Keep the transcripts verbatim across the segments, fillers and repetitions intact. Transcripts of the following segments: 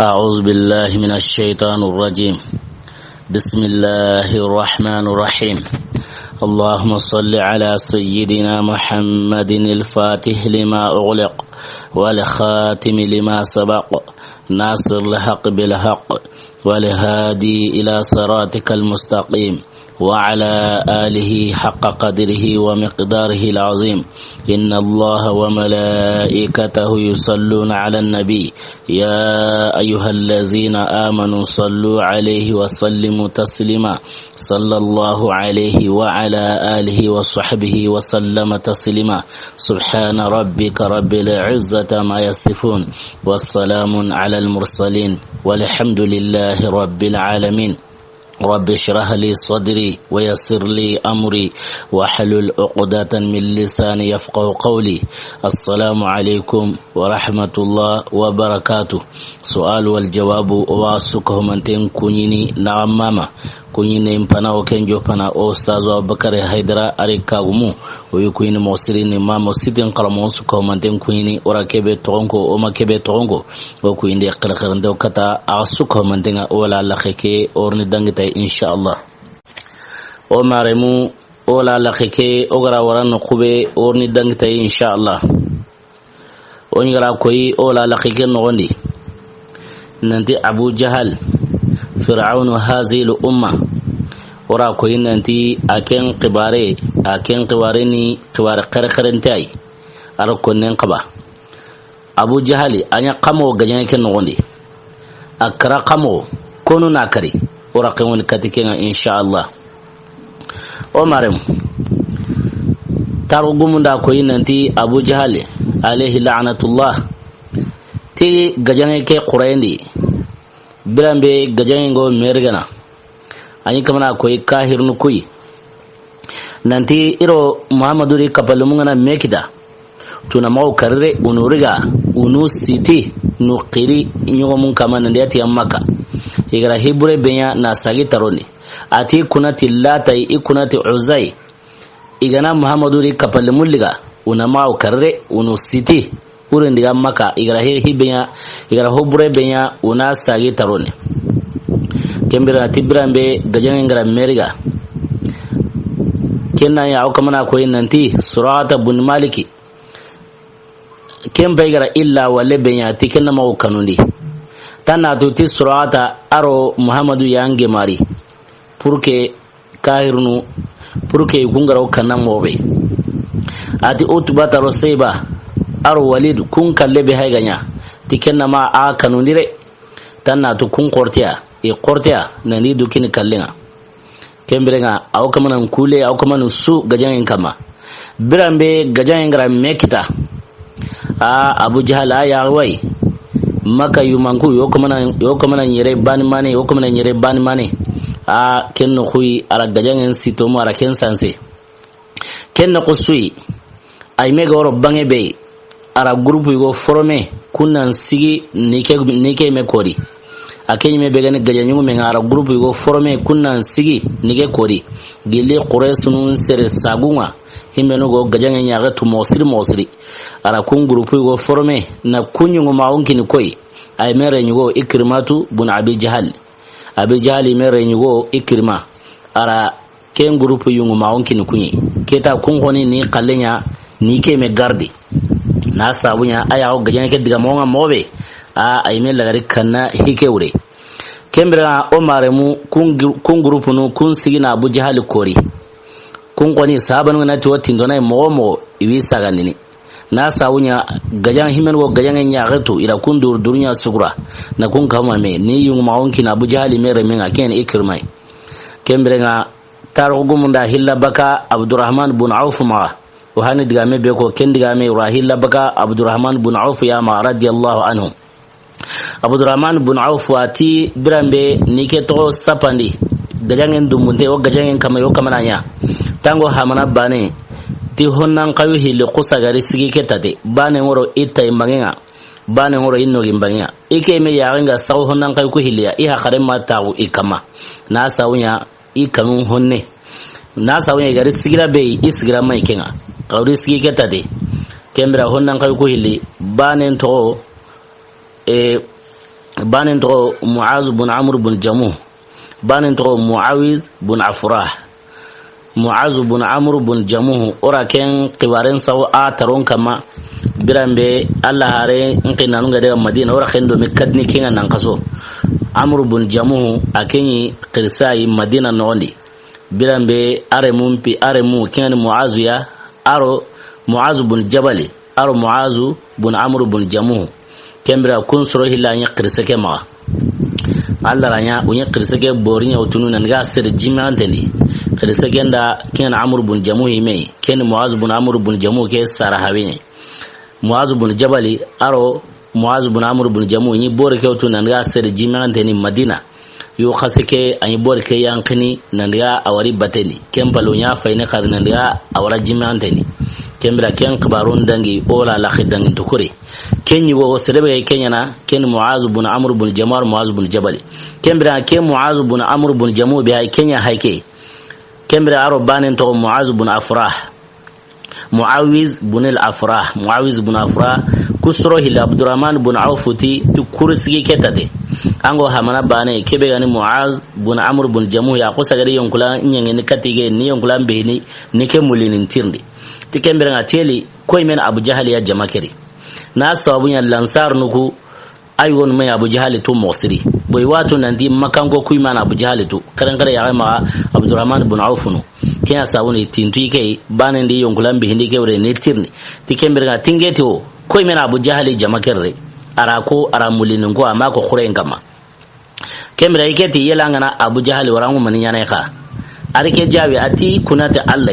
أعوذ بالله من الشيطان الرجيم. بسم الله الرحمن الرحيم. اللهم صل على سيدنا محمد الفاتح لما أغلق والخاتم لما سبق ناصر الحق بالحق والهادي إلى صراطك المستقيم وعلى آله حق قدره ومقداره العظيم. إن الله وملائكته يصلون على النبي، يا أيها الذين آمنوا صلوا عليه وسلموا تسليما. صلى الله عليه وعلى آله وصحبه وسلم تسليما. سبحان ربك رب العزة عما يصفون، وسلام على المرسلين، والحمد لله رب العالمين. رب اشرح لي صدري ويسر لي أمري واحلل عقدة من لساني يفقه قولي. السلام عليكم ورحمة الله وبركاته. سؤال والجواب. واسكه من تنكوني نعم ماما. Kuɲi ne mpana o kenjo pana o Ustaz Abubakar Haydara Ari Kagumu. O yi kuɲi mo siri ni ma mo sitin xaramo su ko manten kuɲi o ra kebe toxonko o ma kebe toxonko. O kuɲi de xerxerende o kata a su ko manten ŋa o wala laxe ke o ri ni dangita inshallah. O maremu o wala laxe ke o gara wara no kube o ri ni dangita inshallah. O ɲi gara koyi o la laxe ke noxondi. Nanti Abu Jahal, Fir'aunu hazil umma. O ra koyi nanti a ken xibare, a ken xibare ni xibare xerexerente ay. A ra konnen xaba. Abu Jahali, a ɲa xamo gajaŋe ke noxondi. A kara xamo, konu na kari. O ra xewoni kati kenŋa, inshallah. O marem. Taru gumunda koyi nanti Abu Jahali, alayhi la'natullah. Ti gajaŋe ke xurayendi. Biranbe gajaŋe ŋo merigana. A ɲi kamana koyi kahirnu kuyi. Nanti iro Muhammadu ri kapalemu ŋa na me kita. Tuna mawo karire unu riga unu siti nu xiri ɲogomun kama nandi ati ya Maka. I gara hibure be ɲa na sagi tarondi. Ati kunati Latai, i kunati Uzai. I gana Muhammadu ri kapalemu liga una mawo karire unu siti. Uren diga Maka, i gara he, hi be ɲa, i gara hobure be ɲa, una sagi taroni. Ken bira ti biranbe gajaŋe ŋa ra meriga. Ken na ya o kamana koyi nanti Suraqata bun Maliki. Ken be gara illa wale be ɲa ti ken na ma o kanundi. Tan na tu ti Suraqata aro Muhammadu ya ŋe mari. Pour que kahirunu, pour que kun gara o kanna moxo be. Ati Utbata ro Seyba, aro Walid, kun kalle be hay ga ɲa. Ti ken na ma a kanundi re. Tan na tu kun xorteya, i xorteya, nandi du kini kallen ŋa. Ken bire ŋa, a wo kamanan kule, a wo kamanan su gajaŋen kama. Biranbe gajaŋen ŋa ra me kita. A Abu Jahal a ya way. Maka yumanku yo kamana, yo kamana ɲere bani mane, yo kamana ɲere bani mane. A ken no xuyi a ra gajaŋen sitomo a ra ken sanse. Ken no xusuyi. Ay me ga woro banŋe be. A ra groupe yugo forme kunnan sigi ni ke, ni ke me kori. A ke ɲi me be gani gajaŋu me ŋa a ra groupe yugo forme kunnan sigi ni ke kori. Gili Quraysunun sere sagu ŋa. Himbenu go gajaŋe ɲaxe tu moxo siri moxo siri. A ra kun groupe yugo forme na kun ɲuŋu maxun kini koyi. Ay me re ɲugo Ikrimatu bun Abi Jahal. Abi Jahal i me re ɲugo Ikrima. A ra ken groupe yuŋu maxun kini kuɲi. Keta kun xoni ni xalle ɲa ni ke me gardi. Na sabu ɲa a ya o gajaŋe ke diga moxo ŋa moxo be. A ay me lagari kanna hike wure. Ken bire o maremu kun gr-, kun groupe nu kun sigi na Abu Jahal kori. Kun xoni sahabanu ŋa na ti wo tindona moxo moxo i wi sagandini. Na sabu ɲa gajaŋe himen go gajaŋe ɲaxe tu i ra kun duru duru ɲa sugura. Na kun kama me ni yuŋu maxun kini Abu Jahal me re me ŋa ken Ikrima. Ken bire ŋa tarixu gumunda hilla baka Abdurrahman bun Auf maxa. O hani digame be ko ken digame ra hilla baka Abdurrahman bun Auf ya maxa radiyallahu anhu. Abdurrahman bun Auf a ti biranbe ni ke toxo sapandi. Gajaŋen dumbunte o gajaŋen kama yo kamana ɲa. Tango hamana bane ti honnan kayu hilli xusa gari sigi ke tate. Bane ŋoro i tay mangenga. Bane ŋoro i nogi mbangenga. I ke me yaxenga saxu honnan kayu ku hilliya. I haxare ma taxu i kama. Na sawu ɲa i kanun honne. Na sawu ɲa i gari sigira be i sigira mai kenga. Xawri sigi ke tate. Ken bire honnan kayu ku hilli. Banen toxo e, Baanen toxo Muaz bun Amr bun Jamuh. Baanen toxo Muawiz bun Afrah. Muaz bun Amr bun Jamuh, o ra ken xibaaren saxu a taron kanma. Biranbe Alla haaren xinnanu ga daga Madina, o ra ken do me katini ken ŋa nan xaso. Amr bun Jamuh, a ken ɲi xirisa yi Madina noxon di. Biranbe a renmun pi, a renmu ken ŋa ni Muazu ya, a ro Muazu bun Jabali, a ro Muazu bun Amru bun Jamuhu. Ken bire kun soro hilla ɲi xirise ke maxa. Alla ra ɲa, u ɲi xirise ke bori ɲa wutunu nan ga sere jimante ni. Xirise ke nda ken ŋa ni Amru bun Jamuhu yi me, ken ni Muazu bun Amru bun Jamuhu ke sara hawe ɲa. Muazu bun Jabali, a ro Muaz bun Amr bun Jamuh, ɲi bori ke wutu nan ga sere jimante ni Madina. Yo xase ke, a ɲi bori ke yanqini nan ga a wari bateni. Ken palo ɲa fayini xari nan ga a wara jimante ni. Ken bire ken xibaarun dangi, o la laxi dangi tukuri. Ken ɲi go sere be ken ɲa na, ken Muaz bun Amr bun Jamuh, Muaz bun Jabali. Ken bire ken Muaz bun Amr bun Jamuh be hay ken ɲa hay ke. Ken bire a ro baanen toxo Muaz bun Afrah. Muawiz bun al Afrah, Muawiz bun Afrah, ku soro hilla Abdurrahman bun Auf ti, ti kurisigi ke ta de. An go hamana baane, ke be ga ni Muaz bun Amr bun Jamuh ya, ko sagari yonkula ɲeŋe ni katige, ni yonkula mbeni, ni ke mulini tirindi. Ti ken bire ŋa teli, ko i me na Abu Jahal ya jama ke ri. Na sababu ɲa Lansar nuku, Ay won me Abu Jahali tu moxo siri. Boy watu nanti Makanko kuy mana Abu Jahali tu. Karen kare ya ma Abdurrahman bun Auf nu. Ken ya sabu ni tintu i ke baanen di yonkulan bi hindi ke wure ni tirni. Ti ken bire ŋa tinge ti o. Koy me na Abu Jahali jama ke ri. A ra ko, a ra mulinin ko, a ma ko xuren kanma. Ken bire i ke ti yela ŋa na Abu Jahali wara ŋu mani ɲaana i xa. A ri ke jaabi a ti kuna ti Alla.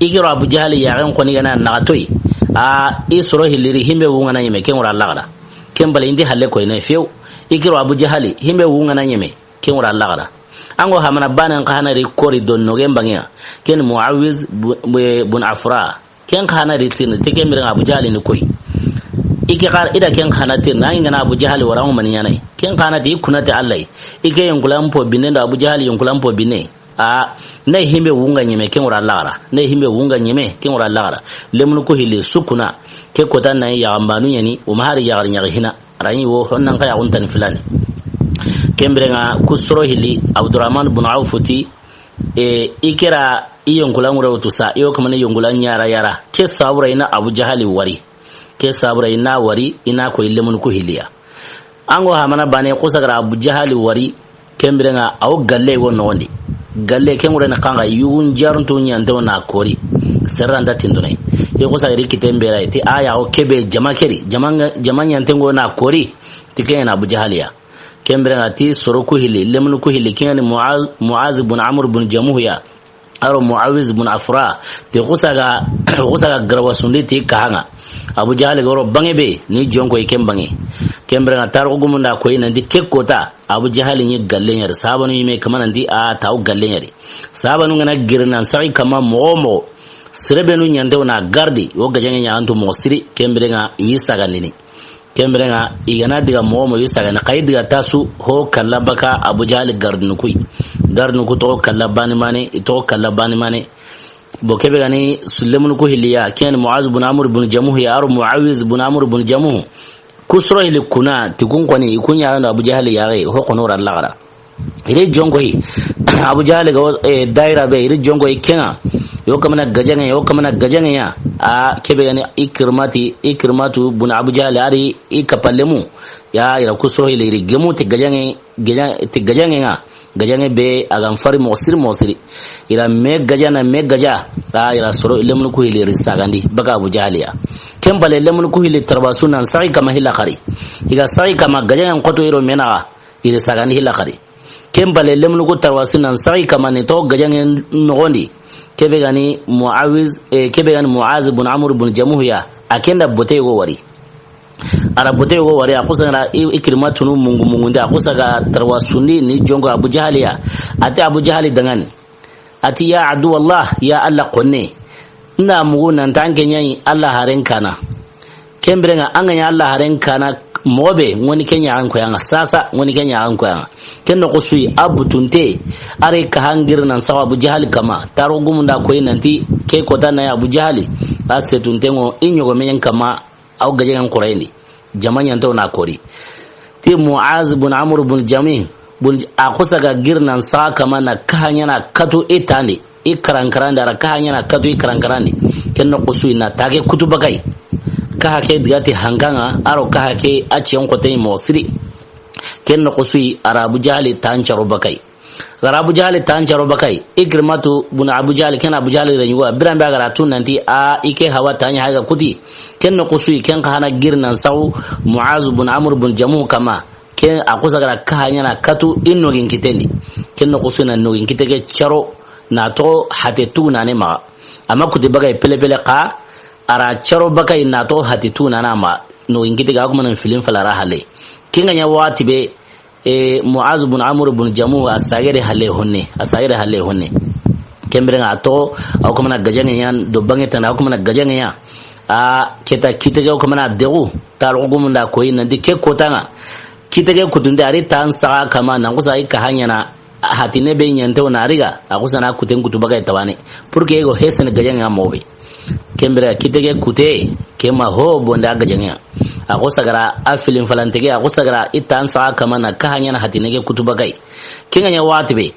I ke ro Abu Jahali ya ŋa xoni ga na naxatoy. A i soro hiliri himbe wu ŋa na ɲeme ken wara laxara. Ken bale indi halle koyne few. I ke ro Abu Jahali, himbe wu ŋa na ɲeme, ken wara laxara. An go hamana baanen xa na ri kori do no gen bange ŋa. Ken Muawiz bu-, bu-, bun Afra. Ken xa na ri tirni, ti ken bire ŋa Abu Jahali ni koy. I ke xar, i da ken xa na tirni, an ga na Abu Jahali wara ŋu mani ɲaana i. Ken xa na ti i kuna ti Alla. I ke yonkulan po binne do Abu Jahali yonkulan po binne. A, ne himbe wu ŋa ɲeme, ken wara laxara. Ne himbe wu ŋa ɲeme, ken wara laxara. Lemunu ku hilli su kuna, ke kota na yaxanbanu ɲa ni, o ma hari yaxari ɲaxi hina. Ra ɲi wo, honnan xa yaxun tani filani. Ken bire ŋa ku soro hilli, Abdurrahman bun Auf ti, e, i ke ra, i yonkulan wure wutu sa, i wo kamane yonkulan ɲaara yara. Ke sabu ra i na Abu Jahali wari. Ke sabu ra i na wari, i na ko i lemunu ku hilli ya. An go hamana baane, ko sagara Abu Jahali wari, ken bire ŋa, a wo galle wo noxon di. Galle ken wure na xanga, yugun jaruntu ɲante wo na kori. Serranta tindunay. I ko sagari kiten bera, ti a ya wo ke be jama ke ri, jama ŋa, jama ɲante ŋo na kori, ti ken ɲa na Abu Jahali ya. Ken bire ŋa ti soro ku hilli, lemunu ku hilli, ken ŋa ni Muaz, Muaz bun Amr bun Jamuh ya. A ro Muawiz bun Afra, ti xusa ga, xusa ga garawa sundi ti kahaŋa. Abu Jahali ga ro bange be, ni jonko i ken bange. Ken bire ŋa tarixu gumun da koy nanti ke kota, Abu Jahali ɲi galle ɲa ri. Sahabanu yi me kamana nanti a taw galle ɲa ri. Sahabanu ŋa na giri nan saxi kanma moxo moxo. Sere benu ɲante wo na gardi, wo gajaŋe ɲa antu moxo siri, ken bire ŋa i sagandini. Ken bire ŋa, i ga na diga moxo moxo i sagani, xa i diga tasu, ho kalla baka Abu Jahali gardinu kuy. Gardinu ku toxo kalla bani mane, i toxo kalla bani mane. Bo ke be ga ni su lemunu ku hilli ya, ken Muaz bun Amr bun Jamuh ya, a ro Muawiz bun Amr bun Jamuh. Ku soro hilli kuna, ti kun xoni, i kun ɲa ndo Abu Jahali ya, ho xono ra laxara. I ri jonko yi. Abu Jahali ga, eh, daira be, i ri jonko yi ken ŋa. Yo kamana gajaŋe, yo kamana gajaŋe ya. A ke be ga ni Ikrimati, Ikrimatu bun Abu Jahali a ri i kapalemu. Ya, i ra ku soro hilli i ri gemu ti gajaŋe, gaja-, ti gajaŋe ŋa. Gajaŋe be a ga n fari moxo siri, moxo siri. I ra me gaja na me gaja. A i ra soro lemunu ku hilli i ri sagandi. Baka Abu Jahali ya. Ken bale lemunu ku hilli tarbasu nan saxi kanma hilla xari. I ga saxi kanma gajaŋe n xoto i ro me naxa. I ri sagandi hilla xari. Ken bale lemunu ku tarwasi nan saxi kanma ni toxo gajaŋe noxon di. Ke be ga ni Muawiz, eh, ke be ga ni Muaz bun Amr bun Jamuh ya. A ken da bote go wari. A ra bote go wari, a xusa ga na i-, Ikrimatu nu mungu mungundi, a xusa ga tarwasundi ni jonko Abu Jahali ya. A ti Abu Jahali danŋa ni. A ti, "Ya aduwallah, ya Alla xonne. N da mugu nan ti an ke ɲa yi Alla haaren kaana. Ken bire ŋa an ga ɲa Alla haaren kaana moxo be, ŋoni ke ɲa an koyaŋa sasa, ŋoni ke ɲa an koyaŋa." Ken noxo su yi, a butunte, a ri ka hangiri nan sawa Abu Jahali kanma. Tarixu gumun da koy nanti, ke kota na ya Abu Jahali. A setunte ŋo, i ɲogomen kanma, Aw gajaŋen xurayindi. Jama ɲante wo na kori. Ti Muaz bun Amr bun Jami, bun, a xusa ga giri nan saxa kama na kaha ɲa na katu i tandi, i karankarandi, a ra kaha ɲa na katu i karankarandi. Ken noxo su i na tage kutu bakay. Kaha ke diga ti hankaŋa, a ro kaha ke a cen xote yi moxo siri. Ken noxo su i a ra Abu Jahali tan caro bakay. A ra Abu Jahali tan caro bakay. Ikrimatu bun Abu Jahali, ken Abu Jahali ra ɲugo, biran be a ga ra tu nanti a i ke hawa ta ɲa haga kuti. Ken noxo su i ken xa na giri nan saxu Muaz bun Amr bun Jamu kama. Ken a xusa ga ra kaha ɲa na katu i nogin kitendi. Ken noxo su i na nogin kite ke caro na toxo hate tugunane maxa. Amma kuti bakay pele pele xa a ra caro bakay na toxo hate tugunana maxa. Nogin kite ga a wo kama na filin fala ra hale. Ken ga ɲa waxati be, e, Muaz bun Amr bun Jamu a sagere hale honne. A sagere hale honne. Ken biren ŋa a toxo, a wo kama na gajaŋe ɲa, do baŋe tana, a wo kama na gajaŋe ɲa. A ke ta kite ke wo kama na degu, taro gumunda koyi nanti ke kotaŋa. Kite ke kutunde a ri tan saxa kama, nan xusa i kaha ɲa na, hatine be ɲante wo na a ri ga, a xusa na kuten kutu bakay tawane. Pour que i go hesene gajaŋe ŋa moxo be. Ken biren kite ke kute, ke ma ho bonde a gajaŋe ŋa. A xusa ga ra a filin falante ke, a xusa ga ra i tan saxa kama na kaha ɲa na hatine ke kutu bakay. Ken ga ɲa waxati be.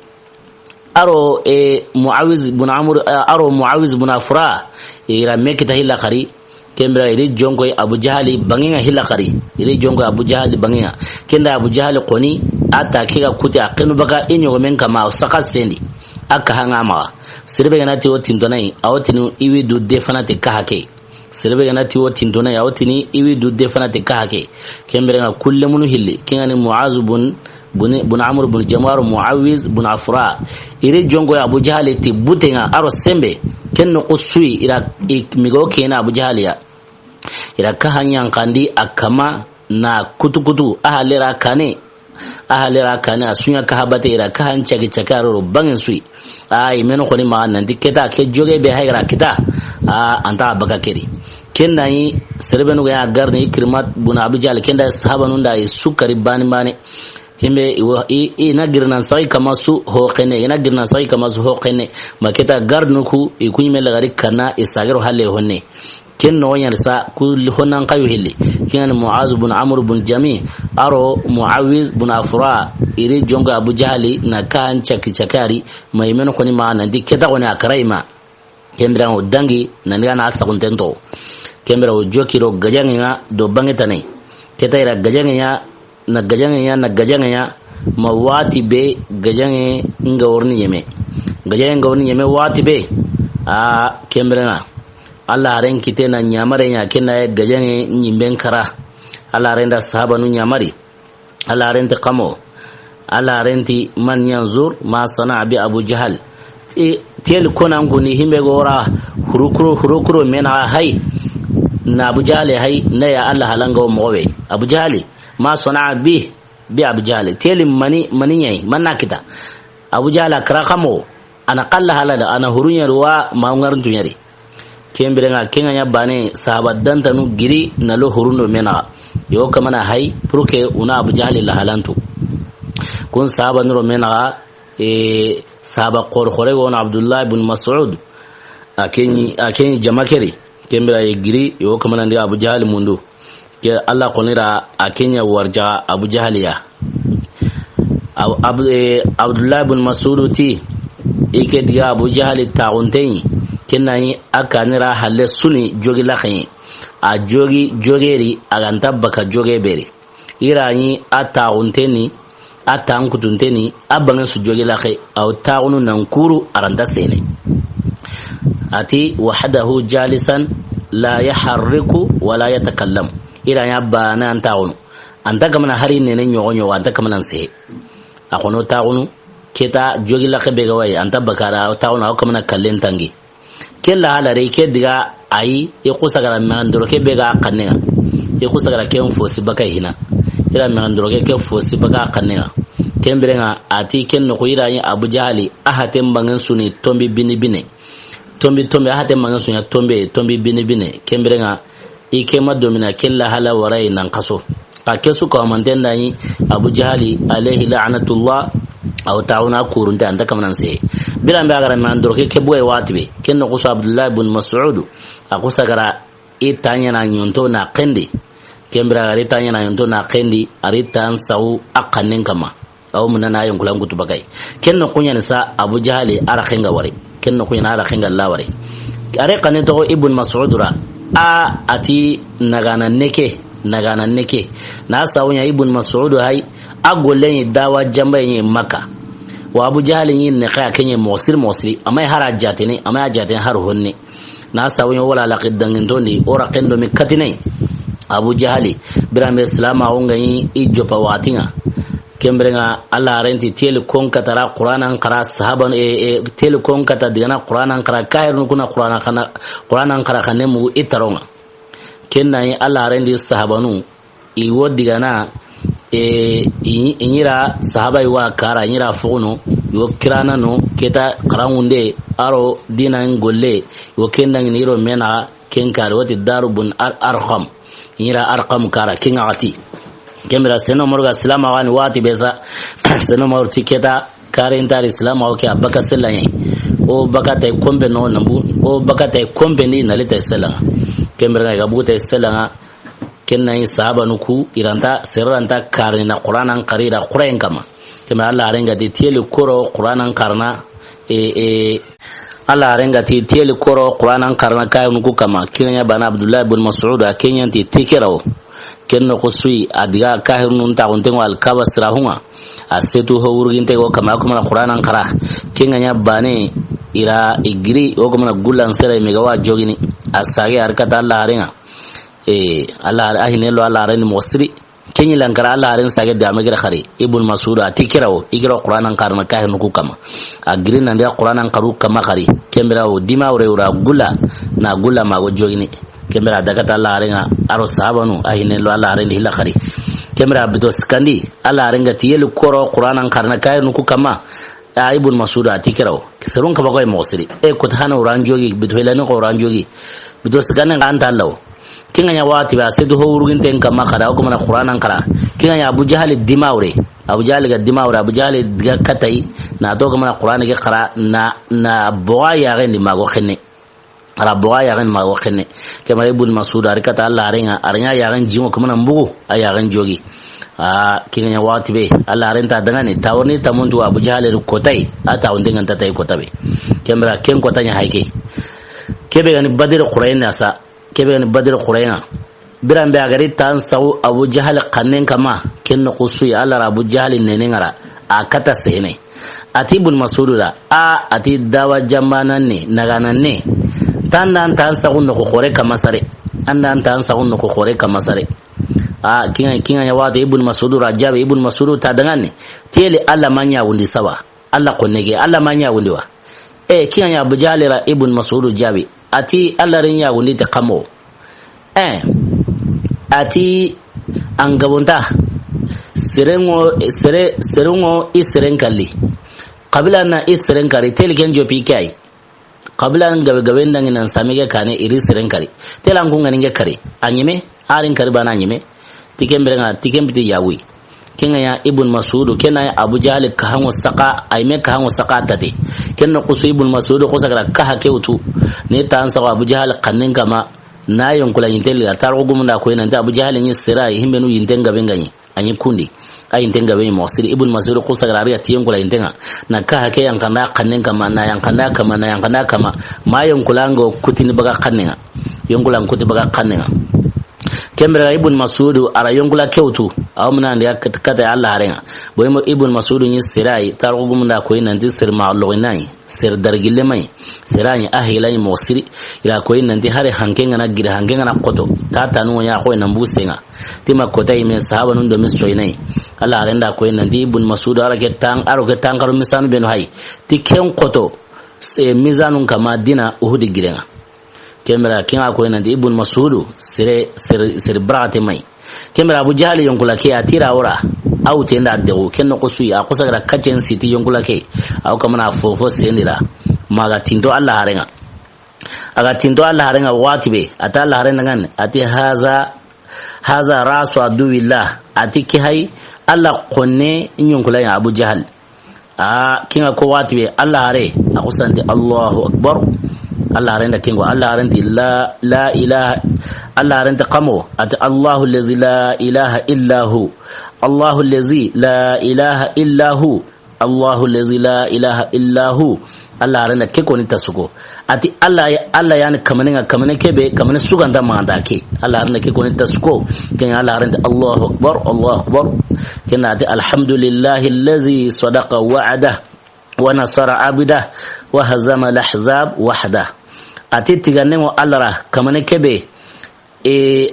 A ro, e, Muawiz bun Amr, e, a ro Muawiz bun Afra, i ra me kita hilla xari, ken biren i ri jonko Abu Jahali baŋe ŋa hilla xari, i ri jonko Abu Jahali baŋe ŋa. Ken da Abu Jahali xoni, a ta ke ga kuti a xenu baka i ɲogomen kama, a saxa sendi, a kaha ŋa maxa. Sere be ga na ti o tintonayi, a wo tini i wi du de fana ti kaha ke. Sere be ga na ti o tintonayi, a wo tini i wi du de fana ti kaha ke. Ken biren ŋa kulle munu hilli, ken ga ni Muaz bun, bun, bun Amr bun Jamu a ro Muawiz bun Afra. I ri jonko Abu Jahali ti bute ŋa a ro sembe. Ken noxo su i ra i migo kena Abu Jahali ya. I ra kaha ɲa n xandi a kama na kutu kutu a hale ra kane. A hale ra kane a su ɲa kaha bate i ra kaha n cagi cagi a ro baŋen su i. A i meno xoni maxa nanti ke ta ke joge be hay ra kita. A an ta baka keri. Ken da yi sere be nu ga ya garni Ikrimat bun Abu Jahal ken da sahabanun da i su kari bani bani. Himbe i wo-, i, i na giri nan saxi kama su ho xene, i na giri nan saxi kama su ho xene. Ma ke ta garnu ku i ku ɲi me lagari kana i sagero hale honne. Ken noxo ɲa ni sa, ku honnan xayu hilli. Ken ga ni Muaz bun Amr bun Jami, a ro Muawiz bun Afra, i ri jonko Abu Jahali, na kaha n caki caki a ri, ma i meno xoni maxa nanti ke ta xoni a kara i ma. Ken biren ŋa o dangi, nan diga na a saxunten to. Ken biren ŋa o joki ro gajaŋe ŋa do baŋe tane. Ke ta i ra gajaŋe ɲa, na gajaŋe ɲa, na gajaŋe ɲa, ma waxati be gajaŋe ŋa worini ɲeme. Gajaŋe ŋa worini ɲeme waxati be, a ken biren ŋa. Alla haren kite na ɲamare ɲa ken na gajaŋe ɲimben kara. Alla haren da sahabanu ɲamari. Alla haren ti kamo. Alla haren ti man yanzur ma sana bi Abu Jahal. Ti-, teli konan kuni himbe gora hurukuro, hurukuro mena hay. Na Abu Jahal hay, na ya Alla halanga o moxo be. Abu Jahal, ma sana bi, bi Abu Jahal. Teli mani, mani ɲa yi, man na kita. Abu Jahal a kara kamo, a na kalla hala da, a na huruɲa ruwa, ma ŋaruntu ɲari. Ken biren ŋa, ken ga ɲa bane, sahaba dantanu giri, na lo hurundo mena. Yo kamana hay, pour que una Abu Jahal la halantu. Kun sahaba nuro mena, e, sahaba xor xore wono Abdullah ibn Mas'ud. A ken ɲi, a ken ɲi jama keri. Ken bira ye giri, yo kamana ndi Abu Jahal mundu. Ke Alla xonira a ken ɲa warja Abu Jahal ya. Ab-, Ab-, eh, Abdullah ibn Mas'ud ti, i ke diga Abu Jahal taxunten ɲi, ken na ɲi a kanira halle suni jogi laxen. A jogi jogeri, a ga nta baka joge beri. I ra ɲi a taxunten ni, a tankutunten ni, a bange su jogi laxe, a wo taxunu nan kuru a ra nta sene. A ti, "Wahdahu jalisan la yaharriku wa la yatakallamu." I ra ɲa bana an taxunu. A nta kamana hari nene ɲogo ɲogo, a nta kamana sehe. A xono taxunu, keta jogi laxe be ga wayi, a nta bakara, a wo taxunu, a wo kamana kallen tangi. Ke la hala re, ke diga ayi, i xusagara mexandoro ke be ga xanne ŋa. I xusagara ke fo si baka hina. I ra mexandoro ke, ke fo si baka xanne ŋa. Ken biren ŋa, a ti ken noxo i ra ɲi Abu Jahali, a haten bangen suni tombi bini bine. Tombi, tombi, a haten bangen suni tombi, tombi bini bine. Ken biren ŋa, i ke ma domina ke la hala warayi nan xaso. A ke su ko manten da ɲi Abu Jahali alayhi la'natullah, a wo taxuna kurunte a nta kamanan se. Biran be a gara mexandoro ke, ke buga waxati be. Ken noxo su Abdullah ibn Mas'ud, a xusagara i ta ɲana ɲonto na xendi. Ken bire a ri ta ɲaana yonto na xendi, a ri tan sawu a xannen kama. Awo muna na yonkulan kutu bakay. Ken noxu ɲaana sa Abu Jahali a ra xenga wari. Ken noxu ɲaana a ra xenga la wari. A ri xannen toxo Ibn Mas'ud ra. A, a ti nagana neke, nagana neke. Na sawu ɲa Ibn Mas'ud hay, a golle ɲi dawa jamba ɲi Makka. Wa Abu Jahali ɲi ne xa ke ɲi moxo siri moxo siri. A ma ɲi hara jatene, a ma ɲi a jatene har honne. Na sawu ɲa wala laqi dangintondi, o ra xendo mi katine. Abu Jahali, biranbe silama o nga ɲi i joppa waxati ŋa. Ken bire ŋa Alla haaren ti teli kon katara Qur'anan xara sahaban, e, e, teli kon kata digana Qur'anan xara kahirnu kuna Qur'anan xana, Qur'anan xara xanne mugu i taron ŋa. Ken na ɲi Alla haaren di sahabanu, i wo digana, e, i, i ɲi ra sahaba i wa kara, i ɲi ra fogono, i wo kirana no, keta xaranŋunde, a ro dinan golle, i wo ken dangi ni i ro mena, ken kari, wati Daru bun Ar-, Arqam. I ɲi ra Arqam kara, ken ŋa xati. Ken bire seno morga silama wani wati besa, seno mor ti keta, Kari nta ri silama o ke a baka sella ɲa. O baka tay kompe no nambu, o baka tay kompe ndi na li tay sella ŋa. Ken bire ŋa i ga bugu tay sella ŋa, ken na ɲi sahabanu ku, i ra nta, sere ra nta kari na Qur'anan xari ra Qur'an kama. Ken bire Alla haaren ga ti teli koro Qur'anan xarana, e, e, Alla haaren ga ti teli koro Qur'anan xarana kahirnu ku kama. Ken ɲa bana Abdullah ibn Mas'ud a ken ɲa ti tikirawo. Ken noxo su yi, a diga kahirnun taxunten ŋo Alkaba sirahun ŋa. A setu ho wurginte go kama, o kamana Qur'anan xara. Ken ga ɲa bane, i ra i giri, o kamana gullan sera i me ga wa jogini. A sage a ri kata Alla haaren ŋa. E, Alla haare, a hine lo Alla haaren ni moxo siri. Ken ɲi lankara Alla haaren sage da me gere xari. Ibn Mas'ud a ti kirawo, i giro Qur'anan xarana kahirnu ku kama. A giri nan dia Qur'anan xaru kama xari. Ken bire wo dima wure wura gulla, na gulla ma go jogini. Ken bire a daga ta Alla haaren ŋa, a ro sahabanu, a hine lo Alla haaren di hilla xari. Ken bire a bito sikandi, Alla haaren ga ti yeli koro Qur'anan xarana kahirnu ku kama, a Ibn Mas'ud a ti kirawo. Serun kaba koy moxo siri. E kota hana uran jogi, bito hilani ko uran jogi. Bito sikandi nga anta lawo. Ken ga ɲa wati ba, setu ho wurginten kama xara, o kamana Qur'anan xara. Ken ga ɲa Abu Jahali dima wure. Abu Jahali ga dima wure, Abu Jahali diga katay, na to kamana Qur'an ke xara, na, na boga yaxen di ma go xenne. A ra boga yaxen ma wo xenne. Ken bire Ibn Mas'ud a ri kata Alla haaren ŋa, a ra ɲa yaxen jiŋo kamana mbugu, a yaxen jogi. A, ken ɲa wati be, Alla haaren ta dangani, tawoni tamuntu Abu Jahal ri kotay, a tawunte ŋa nta tay kota be. Ken bire ken kota ɲa hayke. Kebe ga ni Badri xooren na sa, kebe ga ni Badri xooren ŋa. Biranbe a ga ri tan sawu Abu Jahal xannen kama, ken noxo su yi, Alla ra Abu Jahal nenen ŋa ra, a kata sehene. A ti Ibn Mas'ud da, a, a ti dawa jambanan ne, naganan ne. Tandan tan sawu noxo xoore kama sare. Andan tan sawu noxo xoore kama sare. A, ken ŋa, ken ŋa ɲa wati Ibn Mas'ud ra jaabi, Ibn Mas'ud ta dangani. Teli Alla ma ɲa wundi saba. Alla xonne ke, Alla ma ɲa wundi wa. E, ken ŋa ɲa Abu Jahal ra Ibn Mas'ud jaabi. A ti Alla ri ɲa wundi te kamo. E, a ti an gabonta. Serenŋo, sere, serenŋo i seren kalli. Qabila na i seren kari, teli ken jopi kay. Qabila gabe gabe ndangi nan samige kane i ri seren kari. Tela nkunga ninge kari. A ɲeme, a rin kari bana ɲeme. Ti ken bire ŋa, ti ken biti yawi. Ken ŋa ɲa Ibn Mas'ud, ken na Abu Jahal kahanŋo saka, a yi me kahanŋo saka tate. Ken noxo su Ibn Mas'ud xo sagara kaha ke wutu. Ne tan sago Abu Jahal xannen kama, na yonkula yinten la, tarixu gumun da ko yi nanti Abu Jahal ɲi sera, himbenu yinten gabe ŋa ɲi. A ɲi kundi. A yinten gabe ɲi moxo siri. Ibn Mas'ud xo sagara a ri ga ti yonkula yinten ŋa. Na kaha ke yanqanda xannen kama, na yanqanda kama, na yanqanda kama. Ma yonkula ŋo kutini baga xannen ŋa. Yonkula ŋo kuti baga xannen ŋa. Ken bire Ibn Mas'ud a ra yonkula ke wutu, a wa munandi a kat-, kata Alla haaren ŋa. Bo Ibn Mas'ud ɲi sera yi, tarixu gumun da ko yi nanti sere ma loxo yi na yi, sere dargille ma yi, sere ɲi a hila ɲi moxo siri, i ra ko yi nanti hari hanke ŋa na giri, hanke ŋa na xoto, ta tanu ɲa xo yi na mbu senŋa. Ti ma kota yi me sahabanun do mi soyi na yi. Alla haaren da ko yi nanti Ibn Mas'ud a ra ke tan, a ro ke tan karo misanu benu hay. Ti ken xoto, se mizanun kama dina Uhudi giren ŋa. Ken bire, ken ŋa ko yi nanti Ibn Mas'ud, sere, sere, sere baraxate ma yi. Ken bire Abu Jahal yonkula ke, a ti ra wora, a wute nda degu, ken noxo su yi, a xo sagara kacen siti yonkula ke, a wa kamana fofo sendira, ma ga tinto Alla haaren ŋa. A ga tinto Alla haaren ŋa wati be, a ta Alla haaren ŋa, a ti haza, haza rasu aduwillah, a ti ke hay, Alla xonne yonkula ya Abu Jahal. A, ken ŋa ko wati be, Alla haare, a xo santi Allahu Akbar. Alla haaren da ken ko, Alla haaren ti la, la ilaha, Alla haaren ti xa mo, a ti Allahu lazi la ilaha illa hu. Allahu lazi la ilaha illa hu. Allahu lazi la ilaha illa hu. Alla haaren da ke koni ta su ko. A ti Alla ya, Alla ya ni kamanen ŋa, kamane ke be, kamane su ga nta ma nda ke. Alla haaren da ke koni ta su ko. Ken Alla haaren da Allahu akbar, Allahu akbar. Ken a ti alhamdulillahi lazi sadaqa wa'ada wa nasara abda wa hazama lahzab wahda. A ti tigannen ŋo Alla ra, kamane ke be, e,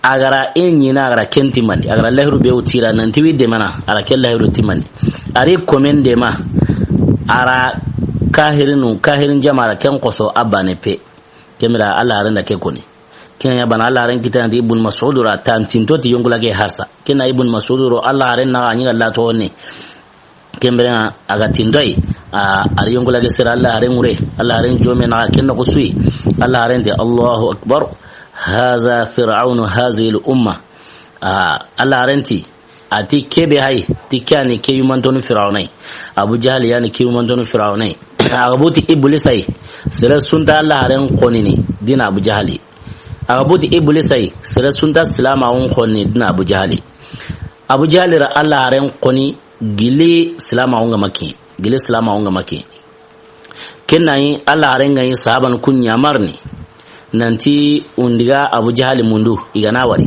a ga ra e ɲiina, a ga ra ken timmandi, a ga ra lahiru be wutu i ra, nanti wi demana, a ra ken lahiru timmandi. A ri komen dema, a ra kahirinu, kahirin jama, a ra ken xoso a baane pe. Ken bire Alla haaren da ke koni. Ken ya bana Alla haaren kita ndi Ibn Mas'ud ra tantinto ti yonkulage harsa. Ken na Ibn Mas'ud ro Alla haaren na ga ɲi ga la to ne. Ken bire ŋa a ga tindoy, a, a ri yonkulage sere Alla haaren ŋure, Alla haaren jome na ken na ko suyi. Alla haaren ti Allahu akbar, haza fir'aunu hazihi al umma. A, Alla haaren ti, a ti ke be hay, ti ke ya ni ke yumantonu Firawuna yi. Abu Jahali ya ni ke yumantonu Firawuna yi. A ga buti Iblisa yi, sere su nta Alla haaren xonini, dina Abu Jahali. A ga buti Iblisa yi, sere su nta silaamaxun xonni, dina Abu Jahali. Abu Jahali ra Alla haaren xoni, gili silaamaxun ga ma ke, gili silaamaxun ga ma ke. Ken na yi Alla haaren ga yi sahaabanu ku ɲaamarini nanti u ndi ga Abu Jahali mundu, i ga na wari.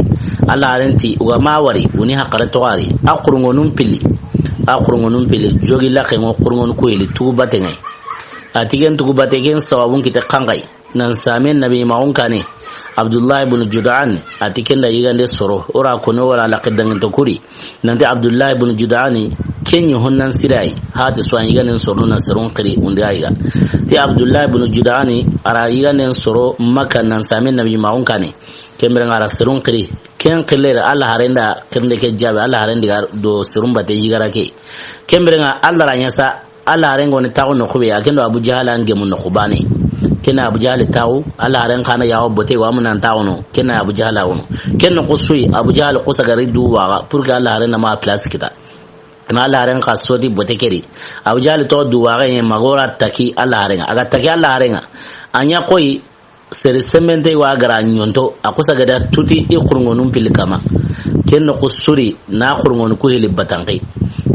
Alla haaren ti u ga ma wari, u ni haqile toxo a ri, a xurunŋonun pilli, a xurunŋonun pilli, jogi laxe ŋo xurunŋonu ku yili tugu batte ŋa yi. A ti ken tugu batte ken sababun kite xanxayi. Nan same nabi maxun kaane, Abdullahi ibn Jud'an, a ti ken da yigande soro, o ra kono wala laqi danginto kuri. Nanti Abdullahi ibn Jud'an, ken ɲi honnan sirayi, hati so an yiganden soro na serun xiri undi a yiga. Ti Abdullahi ibn Jud'an, a ra yiganden soro Makka nan same nabi maxun kaane. Ken bire ŋa a ra serun xiri. Ken xille Alla haaren da xirinde ke jaabi, Alla haaren di ga do serun batte yigara ke. Ken bire ŋa Alla ra ɲa sa, Alla haaren ŋo ni taaxu noxu be, a ken do Abu Jahal an gemu noxu baane. Ken na Abu Jahal taaxu, Alla haaren xa na ya wo bote wa mun an taaxu no, ken na Abu Jahal a wono. Ken noxu suyi, Abu Jahal xusa ga ri du waxa, pour que Alla haaren na ma place kita. Na Alla haaren xa soti bote ke ri. Abu Jahal to du waxa ɲi ma ga ra taki Alla haaren ŋa. A ga taki Alla haaren ŋa. A ɲa koyi, sere sembente wa ga ra ɲonto, a xusa ga da tuti i xurunŋonun pilli kama. Ken noxu suri na xurunŋonu ku hili batanxi.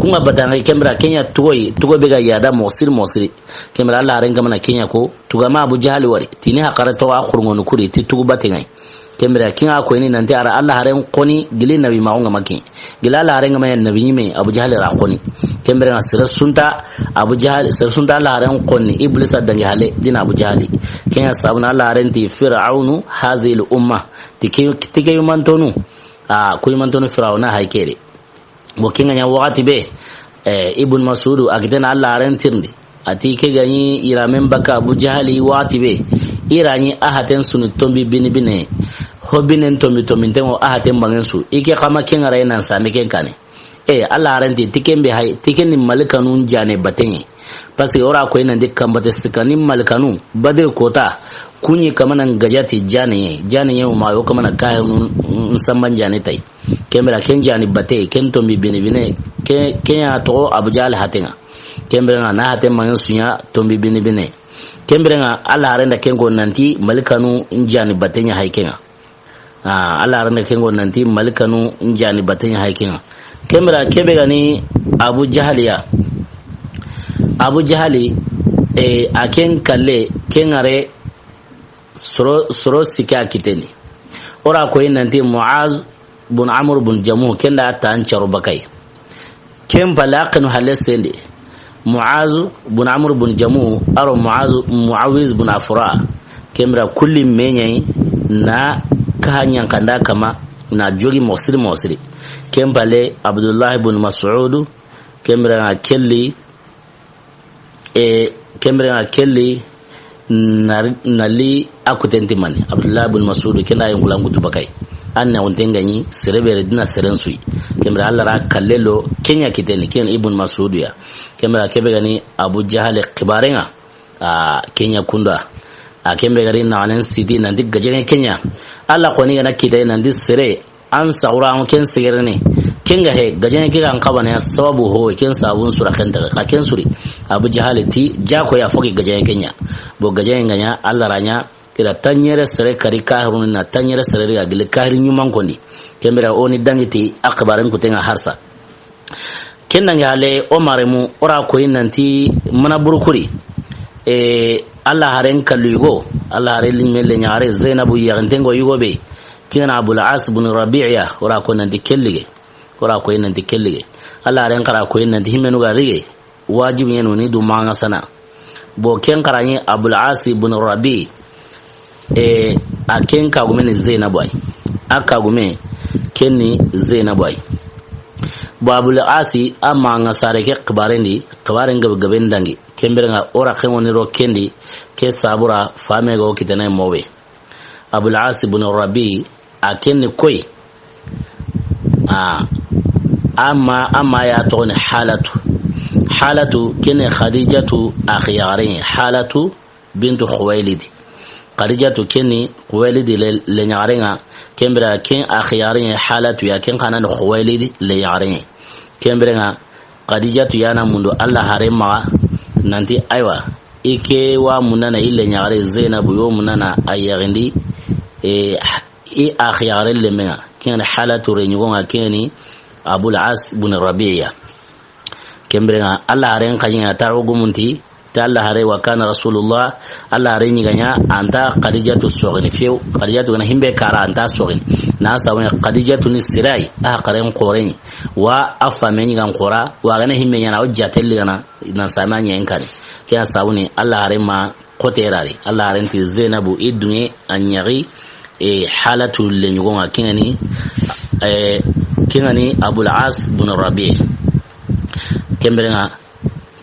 Ku ŋa batanxi ken bire ken ɲa tugoyi, tugo be ga yada moxo siri moxo siri. Ken bire Alla haaren kama na ken ɲa ko, tuga ma Abu Jahali wari, ti ni haqile toxo a xurunŋonu kuri, ti tugu batte ŋa yi. Ken bire ken ŋa koyini nanti a ra Alla haaren xoni gili nabi maxun ga ma ke. Gila Alla haaren ga ma ya nabi ɲi me, Abu Jahali ra xoni. Ken bire ŋa sere su nta Abu Jahali, sere su nta Alla haaren xoni, Iblisa dangi hale, dina Abu Jahali. Ken ɲa sabu na Alla haaren ti Fir'aunu hazihi al umma. Ti ke, ti ke yumantonu. A, ku yumantonu Firawuna hay ke de. Bo ken ŋa ɲa waxati be, eh, Ibn Mas'udu a kite na Alla haaren tirindi. A ti ke ga ɲi i ra men baka Abu Jahali waxati be. I ra ɲi a haten sunu tombi bini bine. Ho binen tombi tombi nte ŋo a haten bangen su. I ke xa ma ken ŋa ra i nan same ken kaane. E, Alla haaren ti, ti ken be hay, ti ken ni malikanun jaane batte ɲa yi. Parce que o ra koyi nanti kanbate sikka ni malikanu, Badri kota, ku ɲi kama na gaja ti jaane ɲa yi, jaane ɲa yi ma yo kama na kahirun samban jaane ta yi. Ken bire ken jaani batte, ken tombi bini bine, ke, ken ya toxo Abu Jahal haten ŋa. Ken bire ŋa na haten mangen su ɲa tombi bini bine. Ken bire ŋa Alla haaren da ken ko nanti malikanu jaani batte ɲa hay ken ŋa. A, Alla haaren da ken ko nanti malikanu jaani batte ɲa hay ken ŋa. Ken bire ke be ga ni Abu Jahali ya. Abu Jahali, e, a ken kalle, ken ŋa re soro, soro sikka kite ni. O ra koyi nanti Muaz bun Amr bun Jamuh, ken da tan caro bakay. Ken palle a xenu hale sende. Muaz bun Amr bun Jamuh, a ro Muaz, Muawiz bun Afra. Ken bire kulli me ɲa yi na ka ɲankanda kama na jogi moxo siri moxo siri. Ken palle Abdullahi bun Mas'udu, ken bire ŋa kelli, e, ken bire ŋa kelli, na, na li a kuten ti mani. Abdullah ibn Mas'ud, ken da yonkulan kutu bakay. An na wonten ga ɲi, sere be re dina seren su yi. Ken bire Alla ra kalle lo, ken ya kite ni, ken Ibn Mas'ud ya. Ken bire ke be ga ni Abu Jahal xibaaren ŋa. A, ken ya kunda. A, ken be ga ri na anen sidi nanti gajaŋe ken ya. Alla xoni ga na kite nanti sere an saxura an ken segerene, Ken ga he, gajaŋe ke ga n xabaane ya sababu ho, ken sabun sura ken ta, xa ken suri. Abu Jahali ti, jako ya fo ke gajaŋe ke ɲa. Bo gajaŋe ga ɲa, Alla ra ɲa, i da tanɲere sere kari kahirun na, tanɲere sere ri ga gili kahiri ɲuman kondi. Ken bire o ni dangi ti, a xibaaren kuten ŋa harsa. Ken dangi hale, o maremu, o ra koyi nanti, mana burukuri. E, Alla haren kallu yugo, Alla haren limme le ɲaxare, Zeynabu yaxinten ŋo yugo be. Ken ŋa na Abul As bun Rabi'a, o ra koyi nanti kellige. O ra koyi nanti kellige. Alla haren xa ra koyi nanti himmenu ga rige. Wajibi ɲa no ni du maŋa sana. Bo ken xa ra ɲi Abul As bun Rabi. E, a ken kagume ni Zeynabu ay. A kagume ken ni Zeynabu ay. Bo Abul As a maŋa sare ke xibaaren di, xibaaren gabe gabe n dangi. Ken bire ŋa o ra ken ŋo ni ro ken di, ke sabura fame ga o kitene mowe. Abul As bun Rabi, a ken ni koy. A, a ma, a ma ya toxo ni Halatu. Halatu ken ni Xadijatu a xiyaxaren ɲi. Halatu bintu Xuwaylidi. Xadijatu ken ni Xuwaylidi le, le ɲaxaren ŋa. Ken bire ken a xiyaxaren ɲi Halatu ya, ken xa na ni Xuwaylidi le ɲaxaren ɲi. Ken bire ŋa Xadijatu ya na mundu Alla haren maxa nanti, aywa, i ke wa mundana i le ɲaxare Zeynabu yo mundana a yaxindi, e, i a xiyaxare le me ŋa, ken ni Halatu re ɲugo ŋa, ken ni Abul As bun Rabi'a. Ken bire ŋa Alla haren xa ɲi ŋa ta ro gumunti, ta Alla hare wa kana Rasulullah, Alla hare ɲi ga ɲa, a nta Xadijatu soxini few. Xadijatu ga na himbe kara a nta soxini. Na sabu ɲa Xadijatu ni sirai, a xaren xoren ɲi. Wa a fame ɲi ga n xora, wa ga na himbe ɲa na o jateli ga na, na sama ɲa n kani. Ke ya sabu ni, Alla hare ma xote rari. Alla haren ti Zeynabu i duŋe a ɲaxi, e, Halatu le ɲugo ŋa ken ŋa ni, e, ken ŋa ni Abul As bun Rabi. Ken bire ŋa,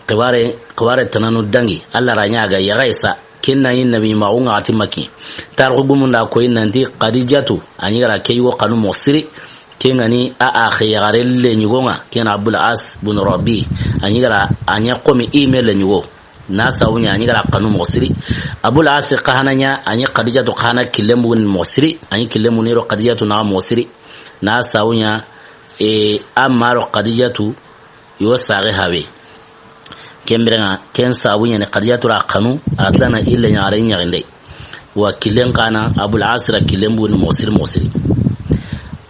Xibaare, xibaare tananu dangi, Alla ra ɲa ga yaxa i sa, ken na ɲi nabi ma o ŋa ti Makki. Tarixu gumun da koyi nanti Xadijatu, a ɲi ga ra ke yugo xanu moxo siri, ken ŋa ni a, a xiyaxare le ɲugo ŋa, ken Abul As bun Rabi, a ɲi ga ra a ɲa xomi i me le ɲugo. Na sabu ɲa a ɲi ga ra xanu moxo siri. Abul As xa hana ɲa, a ɲi Xadijatu xa hana killen bugun moxo siri, a ɲi killen bugun ro Xadijatu na moxo siri. Na sabu ɲa, e, a ma ro Xadijatu, yo saxe habe. Ken bire ŋa, ken sabu ɲa ni Xadijatu ra xanu, a tilana i le ɲaxare ɲaxinde. Wa killen xa na Abul As ra killen bugun moxo siri moxo siri.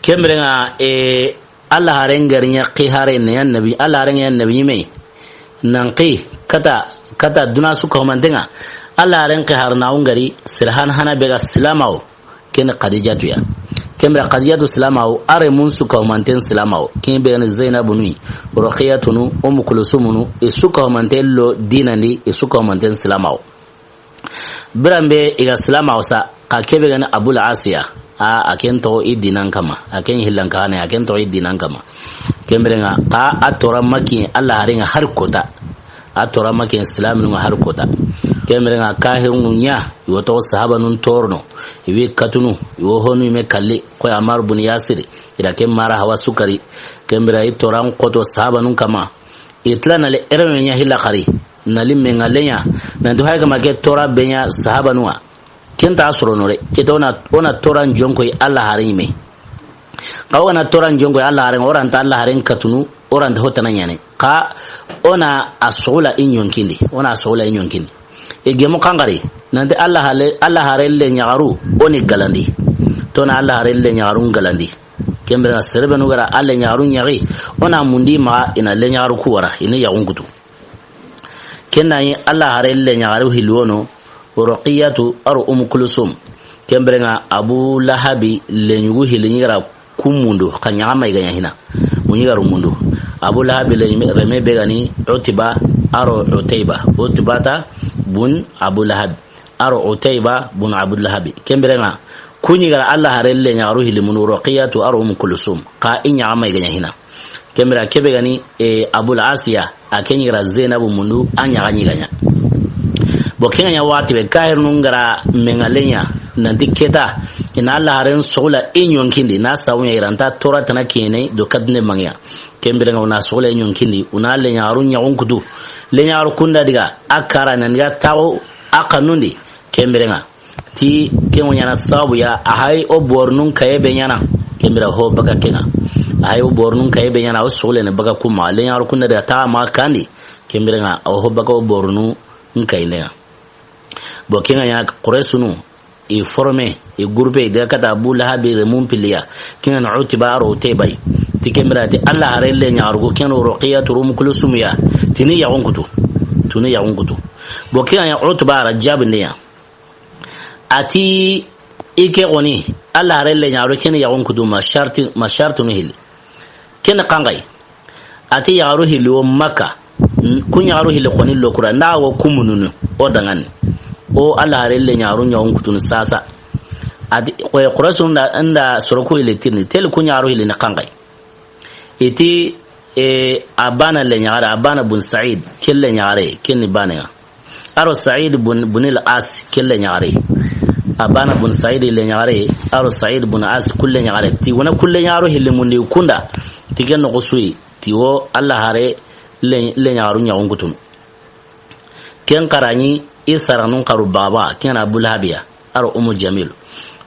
Ken bire ŋa, e, Alla haren ga ri ɲa xi hare ne ya nabi, Alla haren ɲa nabi ɲi me. Nan xi, kata, kata duna su ka humanten ŋa. Alla haren xi har na o n ga ri, sirhan hana be ga silamawo. Ken Xadijatu ya. Ken bire Xadijatu silamawo, a remun su ka humanten silamawo. Ken be ga ni Zeynabu nu, Ruqiyatu nu, Ummu Kulsum nu, i su ka humanten lo diinan di, i su ka humanten silamawo. Biran be i ga silamawo sa, xa ke be ga ni Abul As ya. A, a ken toxo i diinan kama. A ken hillan ka ne, a ken toxo i diinan kama. Ken bire ŋa, xa a tora Makki, Alla haren ŋa har kota. A tora Makki silaminu ŋa har kota. Ken bire ŋa kahirunu ɲa, i wo toxo sahabanun torono, i wi katunu, i wo honu i me kalli, koy Ammar bun Yasir, i da ken mara hawa sukari. Ken bire i toran xoto sahabanun kama. I tilana le ereme ɲa hilla xari, na li me ŋa le ɲa, nanti hay kama ke tora be ɲa sahabanu ŋa. Ken ta sorono re, ke ta o na, o na toran jonko i Alla haren ɲi me. Xa o ga na toran jonko i Alla haren, o ra nta Alla haren katunu, o ra nta hotana ɲaana. Xa o na a soxla i ɲonkindi, o na a soxla i ɲonkindi. I gemu xa n gari, nanti Alla hare, Alla hare le ɲaxaru, o ni galandi. To na Alla hare le ɲaxaru n galandi. Ken bire ŋa sere be nu ga ra Alla ɲaxaru ɲaxi, o na mundi ma i na le ɲaxaru ku wara, i ni yaxun kutu. Ken na ɲi Alla hare le ɲaxaru hili wono, Ruqiyatu aro Ummu Kulsum. Ken bire ŋa Abu Lahabi le ɲugu hili ɲi ga ra ku mundu, xa ɲaxa ma i ga ɲa hina. Mu ɲi ga ru mundu. Abu Lahabi le ɲi me, reme be ga ni Utba aro Utayba. Utbata bun Abu Lahab. Aro Utayba bun Abu Lahabi. Ken bire ŋa, ku ɲi ga ra Alla hare le ɲaxaru hili mundu Ruqiyatu aro Ummu Kulsum. Xa i ɲaxa ma i ga ɲa hina. Ken bire ke be ga ni, e, Abul As ya, a ke ɲi ga ra Zeynabu mundu, a ɲaxa ɲi ga ɲa. Bo ke ŋa ɲa waxati be, kahirunu n ga ra me ŋa le ɲa, nanti ke ta, i na Alla haren soxla i ɲonkindi, na sabu ɲa i ra nta tora tana kine, do kadne maŋa ya. Ken bire ŋa o na soxla i ɲonkindi, o na le ɲaxaru ɲaxun kutu. Le ɲaxaru ku nda diga, a kara nan diga taxu, a xanundi, ken bire ŋa. Ti, ken wo ɲaana sabu ya, a hay o bornun kaye be ɲaana. Ken bire ho baka ke ŋa. A hay o borunun kayi be ɲaana, o sugule ne baga kuma. Lenyaxaru kunda daga taxa maxa kandi. Ken biren ŋa, o ho baga o borunun kayi ne ŋa. Bon, ken ŋa ɲa Quraysinu, i formé, i groupé, i daga kata Abu Lahabi renmun pilli ya. Ken ŋa ni Utba aro Utayba yi. Ti ken bire ti Alla haaren lenyaxaru ko, ken ni Ruqiyatu Umu Kulsum ya. Ti ni yaxun kutu. Ti ni yaxun kutu. Bon, ken ŋa ɲa Utba a ra jaabinde ya. A ti i ke xoni, Alla haaren lenyaxaru ken ni yaxun kutu, ma sharti, ma shartunu hilli. Ken ni xanxayi. A ti yaxaru hilli wo Makka. N-, ku yaxaru hilli xoni lo kura. Nda wo kumununu. O dangani. O Alla haaren lenyaxaru yaxun kutunu sasa. A ti, Qurayshinu nda, nda soro ku hilli tirindi. Teli ku yaxaru hilli ni xanxayi. I ti, e, Abana lenyaxare, Abana bun Sa'id, ken lenyaxare, ken ni bane ŋa. Aro Sa'id bun, bun al-As, ken lenyaxare. Abana bun Sa'id lenyaxare, aro Sa'id bun As, ku lenyaxare. Ti wona ku lenyaxaru hilli mundi kunda. Ti ken noxo su yi, ti wo Alla haare len-, lenyaxaru yaxun kutunu. Ken xara ni i saranun xaru baba, ken Abu Lahabi ya, aro Umu Jamil.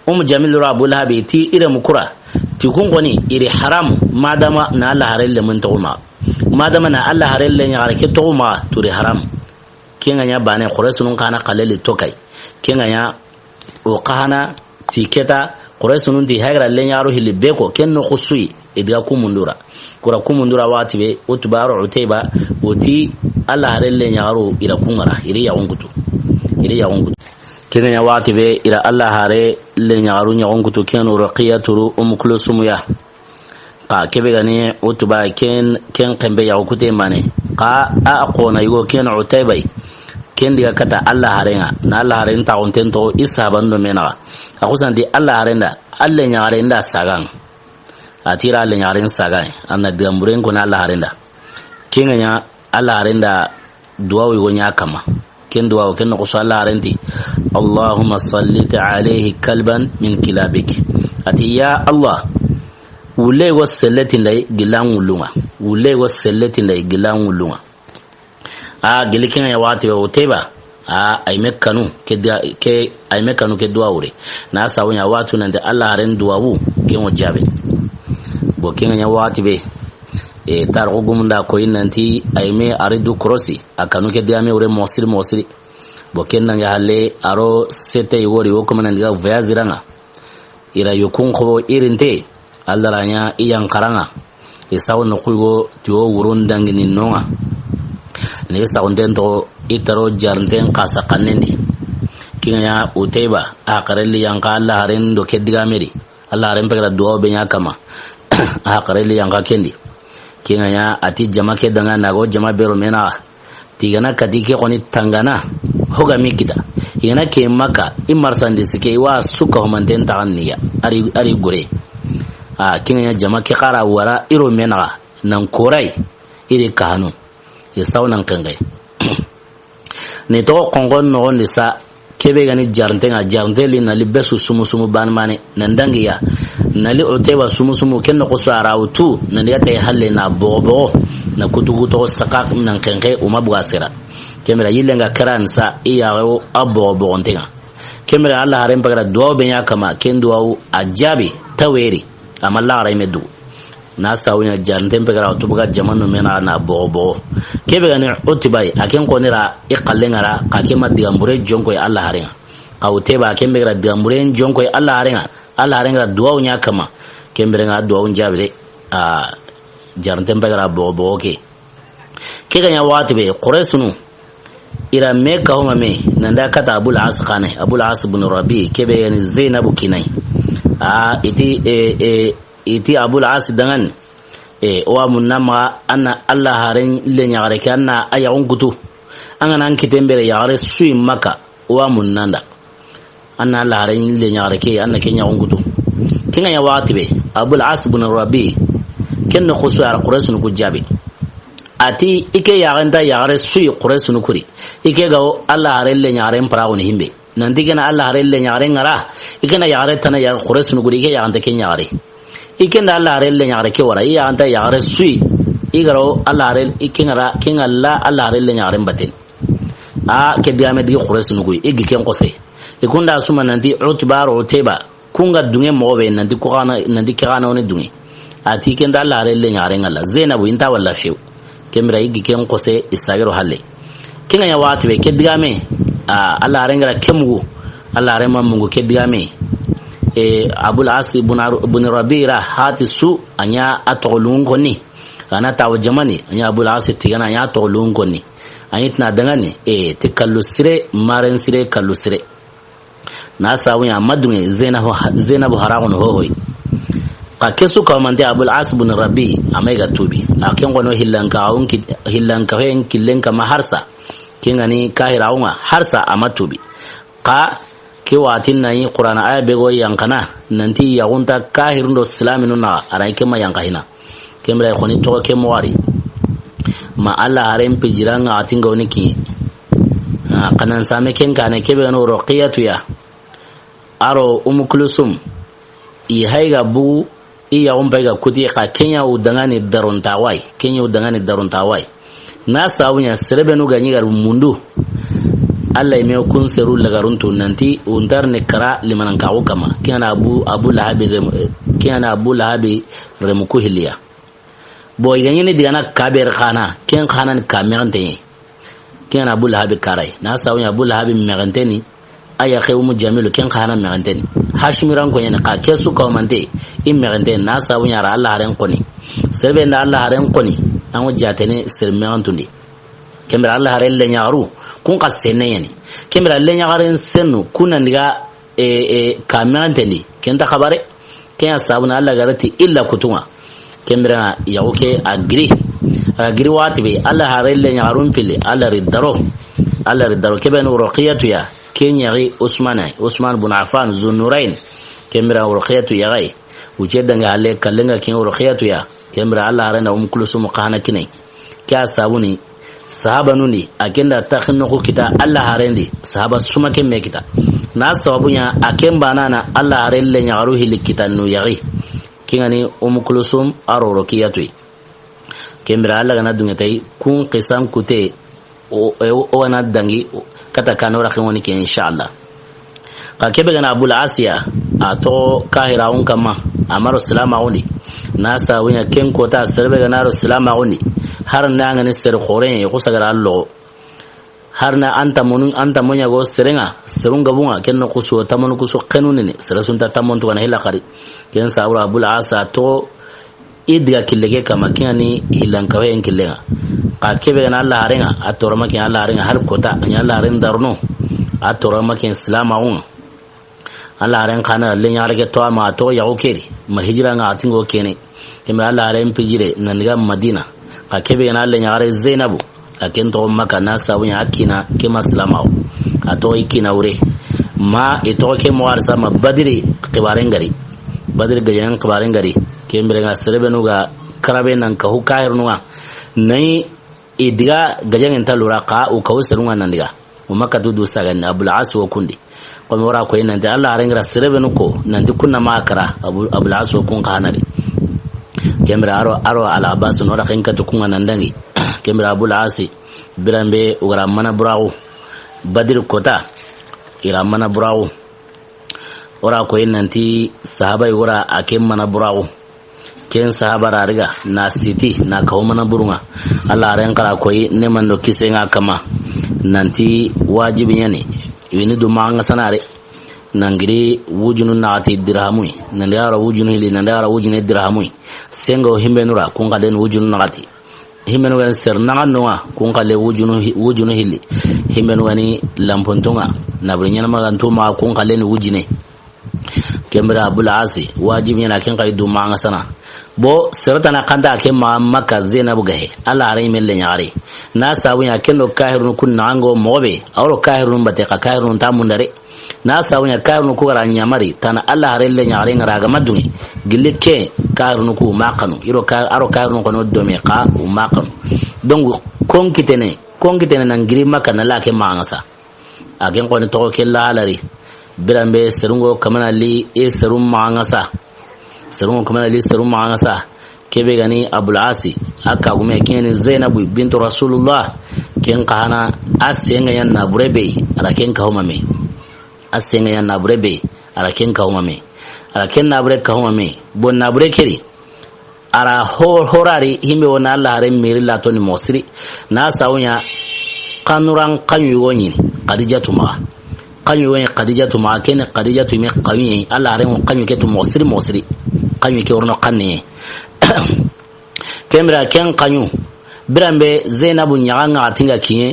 Umu Jamil ro Abu Lahabi ti i renmu kura. Ti kun xoni, i ri haram, madama na Alla haaren lenmun toxo maxa. Madama na Alla haaren lenyaxare ke toxo maxa, tu ri haram. Ken ŋa ɲa bane, Qurayshinun xa na xaleli to kayi. Ken ŋa ɲa o xa na ti keta, Qurayshinun ti haygara lenyaxaru hilli be ko, ken noxo su yi, i daga ku mundu ra. Kura ku mundu ra waxati be, Utba aro Utayba, o ti Alla haaren lenyaxaru i ra ku ŋa ra, i ri yaxun kutu. I ri yaxun kutu. Ken ŋa ɲa waxati be, i ra Alla haaren lenyaxaru yaxun kutu, ken ni Ruqiyatu Umu Kulsum ya. Xa kebe ga ni Utba ken, ken xenbe yaxu kute mane. Xa a, a xona yugo ken Utayba yi. Ken diga kata Alla haaren ŋa. Na Alla haaren taaxunten toxo i sahaban do me naxa. A xusanti Alla haaren da, Alla lenyaxaren da sagan. A ti i ra Alla lenyaxaren sagan. An na digan buren ko na Alla haaren da. Ken ŋa ɲa Alla haaren da duwawu yugo ɲa kama. Ken duwawu, ken noxo su Alla haaren ti, "Allahumma sallit alayhi kalban min kilabik." A ti, "Ya Allah, wulle go selletinda yi gilla ŋullun ŋa. Wulle go selletinda yi gilla ŋullun ŋa." A gilli ken ŋa ɲa waxati be Utayba. A, ay me kanu ke da-, ke, ay me kanu ke duwawu re. Na sawu ɲa waxati nanti Alla haaren duwawu, ken ŋo jaabe. Bon, ken ŋa ɲa waxati be. E, tarixu gumun da ko yi nanti ay me a ri du korosi. A kanu ke digaame wure moxo siri moxo siri. Bon, ken nange halle, aro sete i wori, wo kuma nan diga voyage ra ŋa. I ra yokun xobo irinte, Alla ra ɲa i yan xara ŋa. I sawo noxu go ti wo wurun dangini no ŋa. Ni i saxunten toxo i taro jarinten xasa xannen di. Ken ŋa ɲa Utayba, a xarelli yan xa Alla haaren do ke digaame ri. Alla haaren pegera duwawu be ɲa kama. A xarelli yan xa ken di. Ken ŋa ɲa a ti jama ke danga na go jama be ro me naxa. Ti i ga na kati ke xoni tangana. Ho ga mi kita. I ga na ke Makka. I marchandise ke i wa suka humanten taxan ni ya. A ri, a ri gure. A ken ŋa ɲa jama ke xara wara i ro me naxa. Nan koray. I ri kahanu. I saw nan xenxe. Ni toxo xonxon noxon di sa, kebe ga ni jarinte ŋa, jarinte li na li besu sumu sumu ban mane, nan dangi ya. Na li Utayba sumu sumu, ken noxo su a ra wutu, nan diga tay halle na boxo boxo, na kutu kutu toxo saka nan xenxe, o ma buga sera. Ken bire yille ŋa keran sa, i ya o a boxo boxonten ŋa. Ken bire Alla haaren pegera duwawu be ɲa kama, ken duwawu a jaabi, taweri, a ma laxara i me du. Na sawu ɲa jarinten pegera o tubuga jamanu me naxa na boxo boxo. Kebe ga ni Utayba yi, a ken xoni ra, i xallen ŋa ra, xa ke ma digan bure jonko yi Alla haaren ŋa. Xa Utayba, a ken be ga ra digan bure jonko yi Alla haaren ŋa. Alla haaren ŋa ra duwawu ɲa kama. Ken bire ŋa duwawu jaabi de. A, jarinten pegera boxo boxo ke. Ke ga ɲa waxati be, Quraysinu, i ra me ka huma me, nan da kata Abul As xane, Abul As bun Rabi, kebe ga ni Zaynabu kinayi. A, i ti, e, e, i ti Abul As dangan, e, o wa munna ma, an na Alla haaren lenyaxare ke, an na a yaxun kutu. An ga na an kiten bire yaxare su yi Makka, o wa munna nda. An na Alla haaren lenyaxare ke, an na ke yaxun kutu. Ken ŋa ɲa waxati be, Abul As bun Rabi, ken noxo su a ra Quraysinu ku jaabi. A ti, i ke yaxenta yaxare su yi Quraysinu kuri. I ke ga wo Alla haaren lenyaxaren paraxuni himbe. Nan ti ken na Alla haaren lenyaxaren ŋa ra. I ken na yaxare tana ya Quraysinu kuri, i ke yaxenta ke ɲaxare. I ken da Alla haaren lenyaxare ke wara, i yaxenta yaxare su yi. I ga ra wo Alla haaren, i ken ŋa ra, ken ŋa la Alla haaren lenyaxaren baten. A ke digaame digi Quraysinu ku yi, i gi ken xose. I kunda suma nanti Utba ro Utayba, kun ga duŋe moxo be nanti ku xana, nanti ke xana woni duŋe. A ti ken nta Alla haaren leɲaxaren ŋa la. Zeynabu i nta walla few. Ken bire i gi ken xose i saage ro halle. Ken ga ɲa waxati be ke digame, a, Alla haaren ga ra ke mugu. Alla haaren ma mugu ke digame. E, Abul As ibn Ar-, ibn Rabi ra hati su, a ɲa a toxo lunŋun konni. A na tawo jamani, a ɲa Abul As tigana, a ɲa a toxo lunŋun konni. A ɲi ti na dangani, e, ti kallu sire, maren sire, kallu sire. Na sabu ɲa ma dunŋe Zeynabu, Zeynabu haraxunu hohoy. Xa ke su kawmante Abul As bin Rabi, a ma i ga tuubi. A ken xono hillanka, a wun ki-, hillanka fen killen kama harsa. Ken ga ni kahiraxun ŋa harsa a ma tuubi. Xa ke waxatin na yi Qur'ana aya be go yanqana, nanti yaxunta kahirun do silaminu naxa, a ra yi ke ma yanqa hina. Ken bire xoni toxo ke moxo ri. Ma Alla haaren pijira ŋa a ti n ga woni ki. Ah, xa nan same ken kaane ke be ga no Roqiyatu ya. A ro Umu Kulsum. I hay ga bugu, i yaxun pay ga kuti xa ken ɲa u dangani darunta way. Ken ɲa u dangani darunta way. Na sabu ɲa sere be nu ga ɲi ga ri mundu. Alla i me kun seru lagaruntu nanti u ntar ni kara limanankaxu kama. Ken ɲa na Abu, Abu Lahabi rem-, ken ɲa na Abu Lahabi remu ku hilliya. Bo i ga ɲi ni digana kabe ri xana, ken xana ni ka mexente ɲi. Ken ɲa na Abu Lahabi karay. Na sabu ɲa Abu Lahabi mexente ni, a yaxe Umu Jamilu ken xana mexente ni. Hashimiran ko ɲene xa ke su kawmante, i mexente ni. Na sabu ɲa ra Alla haaren xoni. Sere be nda Alla haaren xoni, an ŋo jaatene sere mexentundi. Ken bire Alla haaren leɲaxaru, kun xa senne ɲa ni. Ken bire leɲaxaren sennu, kun nan diga e, e, ka mexentendi, ken nta xabare. Ken ɲa sabu na Alla ga ra ti illa kutunŋa. Ken bire yaxu ke a giri. A giri waxati be, Alla haaren leɲaxarun pille, Alla ri daro. Alla ri daro. Ke be nu Roqiyatu ya, ken yaxi Usmane, Usman bun Affan, Zunnurayn. Ken bire Roqiyatu yaxay. Wuce dange halle, kallen ga ken Roqiyatu ya. Ken bire Alla haaren da Umu Kulsum xa na kine. Ke a sabu ni, sahabanun di, a ken da taxin noxu kita Alla haaren di, sahaba suma ken me kita. Na sabu ɲa, a ken banana Alla haaren leɲaxaru hilli kita nu yaxi. Ken ga ni Umu Kulsum a ro Roqiyatu yi. Ken bire Alla ga na dunŋe tay, kun xisan kute, o, o, o ga na dangi, o, kata kano ra xewoni ke, inshallah. Xa ke be ga na Abul Asiya, a toxo kahiraxun kama, a ma ro silamaxun di. Na sabu ɲa ken kota, sere be ga na ro silamaxun di. Har na ŋa ni sere xoore, xo sagara loxo. Har na an tamonu, an tamoɲa go serenŋa, serun gabunŋa, ken no kusu, tamonu kusu xenunini, sere sunta tamontu ga na hila xari. Ken sabu ra Abul Asa toxo, i diga kille ke kama, ken ɲa ni hillankawe en killenŋa. Xa ke be ga na Alla harenŋa, a toroma ken Alla harenŋa har kota, a ɲa Alla haren daruno, a toroma ken silamaxunŋa. Alla haren xa na leɲaxare ke to a ma, a toxo yaxu ke di, ma hijira ŋa a ti n go kene. Ken bire Alla haren pijire, nan diga Madina. Xa ke be ga na leɲaxare Zeynabu, a ken toxo Maka, na sabu ɲa a kiina, ke ma silamaxu. A toxo i kiina wure. Ma i toxo ke moxo arsa ma Badiri xibaren gari. Badiri gajaŋen xibaren gari. Ken bire ŋa sere be nu ga karabe nan kahu kahirinu ŋa. Nayi i diga gajaŋen ta lura xa, u kahu serun ŋa nan diga. O Maka du du sagandi, Abul As wo kundi. Komi o ra koyi nanti Alla haren ga ra sere be nu ko, nanti kunna ma kara, Abu, Abul As wo kun xa na di. Ken bire a ro, a ro Al Abbas no ra ken katu kun ŋa nan dangi. Ken bire Abul As, biranbe o ga ra mana buraxu. Badiri kota, i ra mana buraxu. O ra koyi nanti sahaba yi o ra a ke mana buraxu. Ken sahaba ra riga na siti na kahu mana burunŋa. Alla haren xa ra koyi ne mando kise ŋa kama. Nanti wajibi ɲa ni. Wini du maxa ŋa sanare. Nan giri wujunu naxati dirhamu yi. Nan diga ra wujunu hili, nan diga ra wujune dirhamu yi. Sengo himbe nu ra, kun xa den wujunu naxati. Himbenu ga ni sere naxandu ŋa, kun xalle wujunu hi-, wujunu hilli. Himbenu ga ni lampontu ŋa, nabure ɲanama ga ntu maxa, kun xalle ni wujine. Ken bire Abul Asi, wajibi ɲa na ken xa yi du maxa ŋa sana. Bo, sere tana xa nta ke ma Maka Zeynabu ga he. Alla haren ɲi me leɲaxare. Na sabu ɲa ken do kahirinu kun naxanŋo moxo be. A ro kahirinu bate xa kahirinu nta mundare. Na sabu ɲa kahirinu ku ga ra ɲamari, tana Alla haren leɲaxare ŋa ra ga ma dunŋe. Gilli ke kahirinu ku ma xanu. I ro ka-, a ro kahirinu xo no dome xa u ma xanu. Donc, kon kitene, kon kitene nan giri Maka na la ke maxa ŋa sa. A ken xoni toxo ke la halari. Biranbe serun ŋo kamana li e serun maxa ŋa sa. Serun ŋo kamana li serun maxa ŋa sa. Ke be ga ni Abul Asi, a kagume, ken ni Zeynabu bintu Rasulullah, ken xa na a senŋa ɲa nabure be, a ra ken kahu ma me. A senŋa ɲa nabure be, a ra ken kahu ma me. A ra ken nabure kahu ma me. Bon nabure ke di, A ra ho-, horari himbe wona Alla haren miri la to ni moxo siri. Na sabu ɲa, xanuran xaɲu yogo ɲi ni Xadijatu maxa. Xaɲu yogo ɲi Xadijatu maxa, ken ni Xadijatu me xaɲu ye, Alla haren ŋo xaɲu ke tu moxo siri, moxo siri. Xaɲu ke worono xanne. Ken bire ken xaɲu, biranbe Zeynabu ɲaxa ŋa xa ti ŋa kiɲe,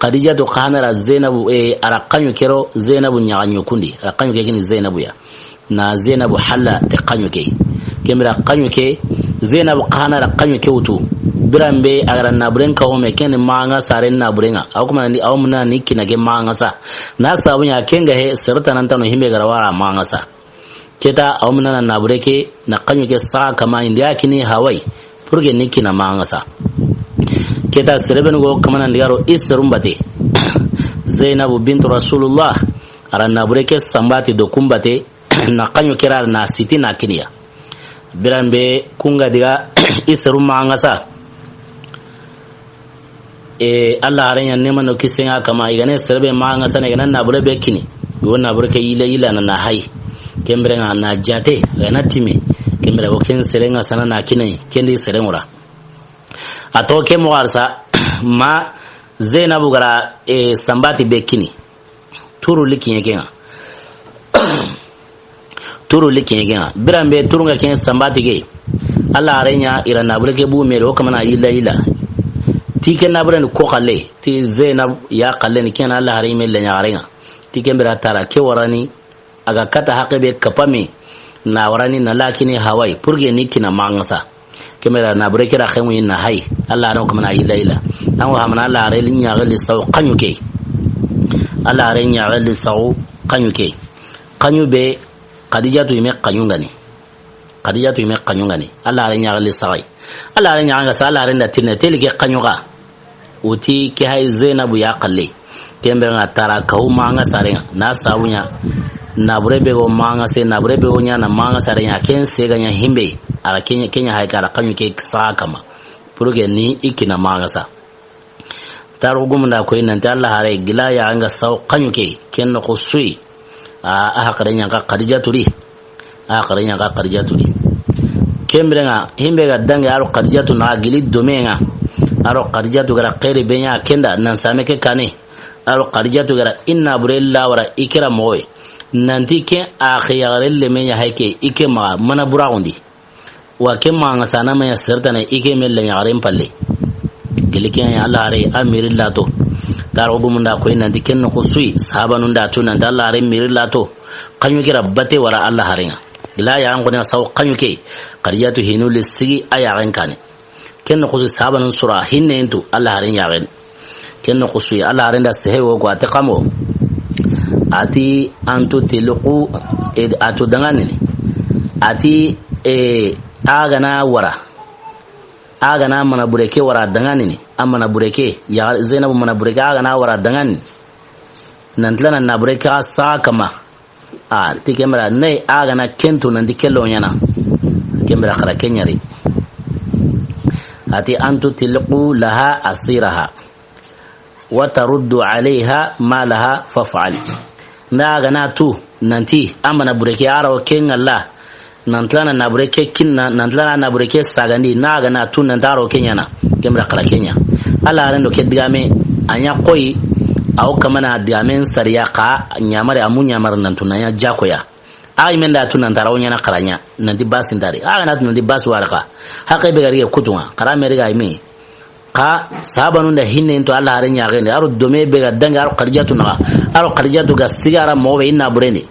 Xadijatu xa na ra Zeynabu, eh, a ra xaɲu ke ro Zeynabu ɲaxa ɲokundi. A ra xaɲu ke kini Zeynabu ya. Na Zeynabu halla te xaɲu ke. Ken bire xaɲu ke, Zeynabu xa na ra xaɲu ke wutu. Biranbe a ga ra naburen ka home ken ni maxa ŋa saren naburen ŋa. Aw kuma nandi aw muna ni kina ke maxa ŋa sa. Na sabu ɲa ken ga he sere tana ntano himbe ga ra wara maxa ŋa sa. Keta aw muna na nabure ke, na xaɲu ke saxa kama indi a kini hawai, pour que ni kina maxa ŋa sa. Keta sere benu go kamana ndigaro i serun bate. Zeynabu bintu Rasulullah, a ra nabure ke sambati do kumbate, na xaɲu ke ra na siti na kiniya. Biranbe ku ŋa diga i serun maxa ŋa sa. E, Alla haren ɲa nema no kisen ŋa kama, i ga ne sere be maxa ŋa sa ne, i ga na nabure be kini. Yo nabure ke yile yila na na hay. Ken bire ŋa na jate, ga na time. Ken bire o ken sere ŋa sa na na kinai, ken di sere ŋura. A to ke moxo arsa, ma Zeynabu ga ra, e, sambati be kini. Turu li kiɲe ke ŋa. Turu li kiɲe ke ŋa. Biranbe turu ŋa ke sambati ke. Alla haren ɲa i ra nabure ke bu me do kamana yila yila. Ti ke nabure ni ko xalle. Ti Zeynab ya xalle ni ken Alla haren me le ɲaxare ŋa. Ti ken bire tara ke warani a ga kata haqe be kapame. Na warani na la kini hawai. Pour que ni kina maxa ŋa sa. Ken bire nabure ke ra xemu ina hay. Alla haren ŋo kamana yila yila. An ŋo hamana Alla haren ɲaxa li saw xaɲu ke. Alla haren ɲaxa li saw xaɲu ke. Xaɲu be Xadijatu yime xaɲu ŋa ni. Xadijatu yime xaɲu ŋa ni. Alla haren ɲaxa li saxai. Alla haren ɲaxa ŋa sa Alla haren da tinne teli ke xaɲu xa. Wuti ke hay Zeynabu ya xalle. Ken bire ŋa tara kahu maxa ŋa saren ŋa. Na sabu ɲa nabure be go maxa ŋa se, nabure be go ɲa na maxa ŋa saren ŋa, ken se ga ɲa himbe. A ra ken ɲa, ken ɲa hay ka ra xaɲu ke saxa kama. Pour que ni i kina maxa ŋa sa. Taru gumunda koy nanti Alla hare gila ya ŋa saw xaɲu ke, ken noxo suyi. A, a haqare ɲa xa Xadijatu ri. A haqare ɲa xa Xadijatu ri. Ken bire ŋa, himbe ga dangi a ro Xadijatu na gili dome ŋa. A ro Xadijatu ga ra xeeri be ɲa ken da nan same ke kane. A ro Xadijatu ga ra i nabure la wara i kira moxo yi. Nanti ken a xiyaxare leme ɲa hay ke i ke maxa mana buraxundi. Wa ke maxa ŋa sa na ma ɲa sere tana i ke me le ɲaxaren palle. Gili ke ɲa Alla hare a miri lato. Taru gumunda koy nanti ken noxo suyi, sahabanun da tu nanti Alla hare miri lato. Xaɲu ke ra bate wara Alla hare ŋa. Gila ya an xo na saw xaɲu ke. Xadijatu hinu le sigi a yaxen kane. Ken noxo su sahabanun sura hinne ntu Alla haren yaxen. Ken noxo su Alla haren da sehe wo ko a ti xamo. A ti an tu tiliqu, e, a tu danganini. A ti, e, a ga na wara. A ga na mana bure ke wara danganini. A mana bure ke, ya Zeynabu mana bure ke, a ga na wara danganini. Nan tila na bure ke a sa kama. A ti ken bire ne a ga na ken tu nanti ke lo ɲaana. Ken bire xara ke ɲa ri. A ti an tu tiliqu laha asiraha. Wa taruddu alayha malaha faf'al. Nda a ga na tu nanti a mana bure ke a ro ke ŋalla. Nan tila na bure ke kinna, nan tila na bure ke sagandi, na a ga na tu nan ta ro ke ɲaana. Ken bire xara ke ɲa. Alla haren do ke digame, a ɲa koyi, a wo kamana digamen sariya xa ɲamari, a mu ɲamari nan tu na ɲa jako ya. A yi men da tu nan ta ro ɲaana xara ɲa, nanti basi ndari. A ga na tu nanti basi wara xa. Haqe be ga ri ke kutu ŋa, xara me ri ga yi me. Xa sahabanun da hinne ntu Alla haren yaxen di, a ro dome be ga dangi, a ro Xadijatu naxa, a ro Xadijatu ga sigara moxo be i naburen di.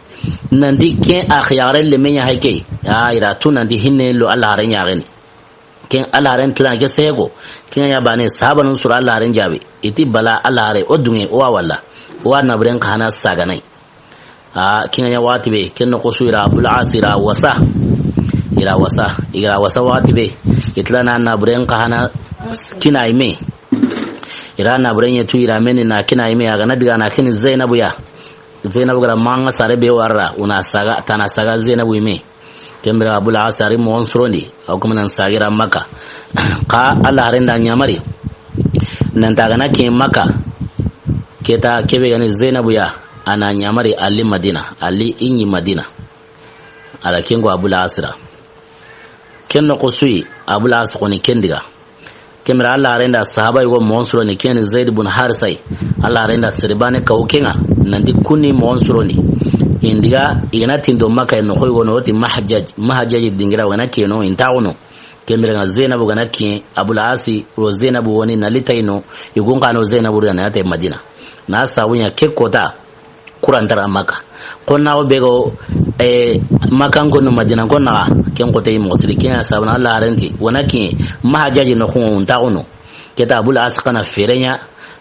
Nanti ken a xiyaxaren leme ɲa hay ke. A i ra tu nanti hinne lo Alla haren yaxen di. Ken Alla haren tila ke sego. Ken ya bane sahabanun sura Alla haren jabi. I ti bala Alla hare o dunge o wa walla. O wa naburen xa hana saganai. A, ken ŋa ɲa waxati be, ken noxo su i ra Abul As i ra wasa. I ra wasa, i ra wasa waxati be. I tila na naburen xa hana kina yi me. I ra naburen ɲa tu i ra meni na kina yi me, a ga na diga na kini Zeynabu ya. Zeynabu ga ra maxa ŋa sare be wara, o na saga, tana saga Zeynabu yi me. Ken bire Abul As a ri moxon sorondi, a wo kuma nan sagira Makka. Xa Alla haren da ɲamari. Nan ta ga na ke Makka. Keta ke be ga ni Zeynabu ya, a na ɲamari a li Madina, a li i ɲi Madina. A la ken ŋo Abul As ra. Ken noxo su yi, Abul As xo ni ken diga. Ken bire Alla haaren da sahaba yogo moxon sirondi, ken ni Zaid bun Harisa yi. Alla haaren da sere baane kahu ken ŋa, nanti kun ni moxon sirondi. I n diga, i ga na ti n do Makka yi noxo yogo no, o ti Mahajjaj, Mahajjaj dingira, o ga na kiyen no, i n taaxu no. Ken bire ŋa Zainabu ga na kiyen, Abul Asi ro Zainabu wo ni na li ta yi no, i kun xa no Zainabu ri na ya ta Madina. Na sabu ɲa ke kota, Kuran tara Makka. Xo na o be go, eh, Makka ko no Madina ko na, ken ko te mo siri ken ya sabu na Alla haaren ti. Wona ki Mahajjaj noxo n taaxu no. Ke ta Abul As xa na fere ɲa,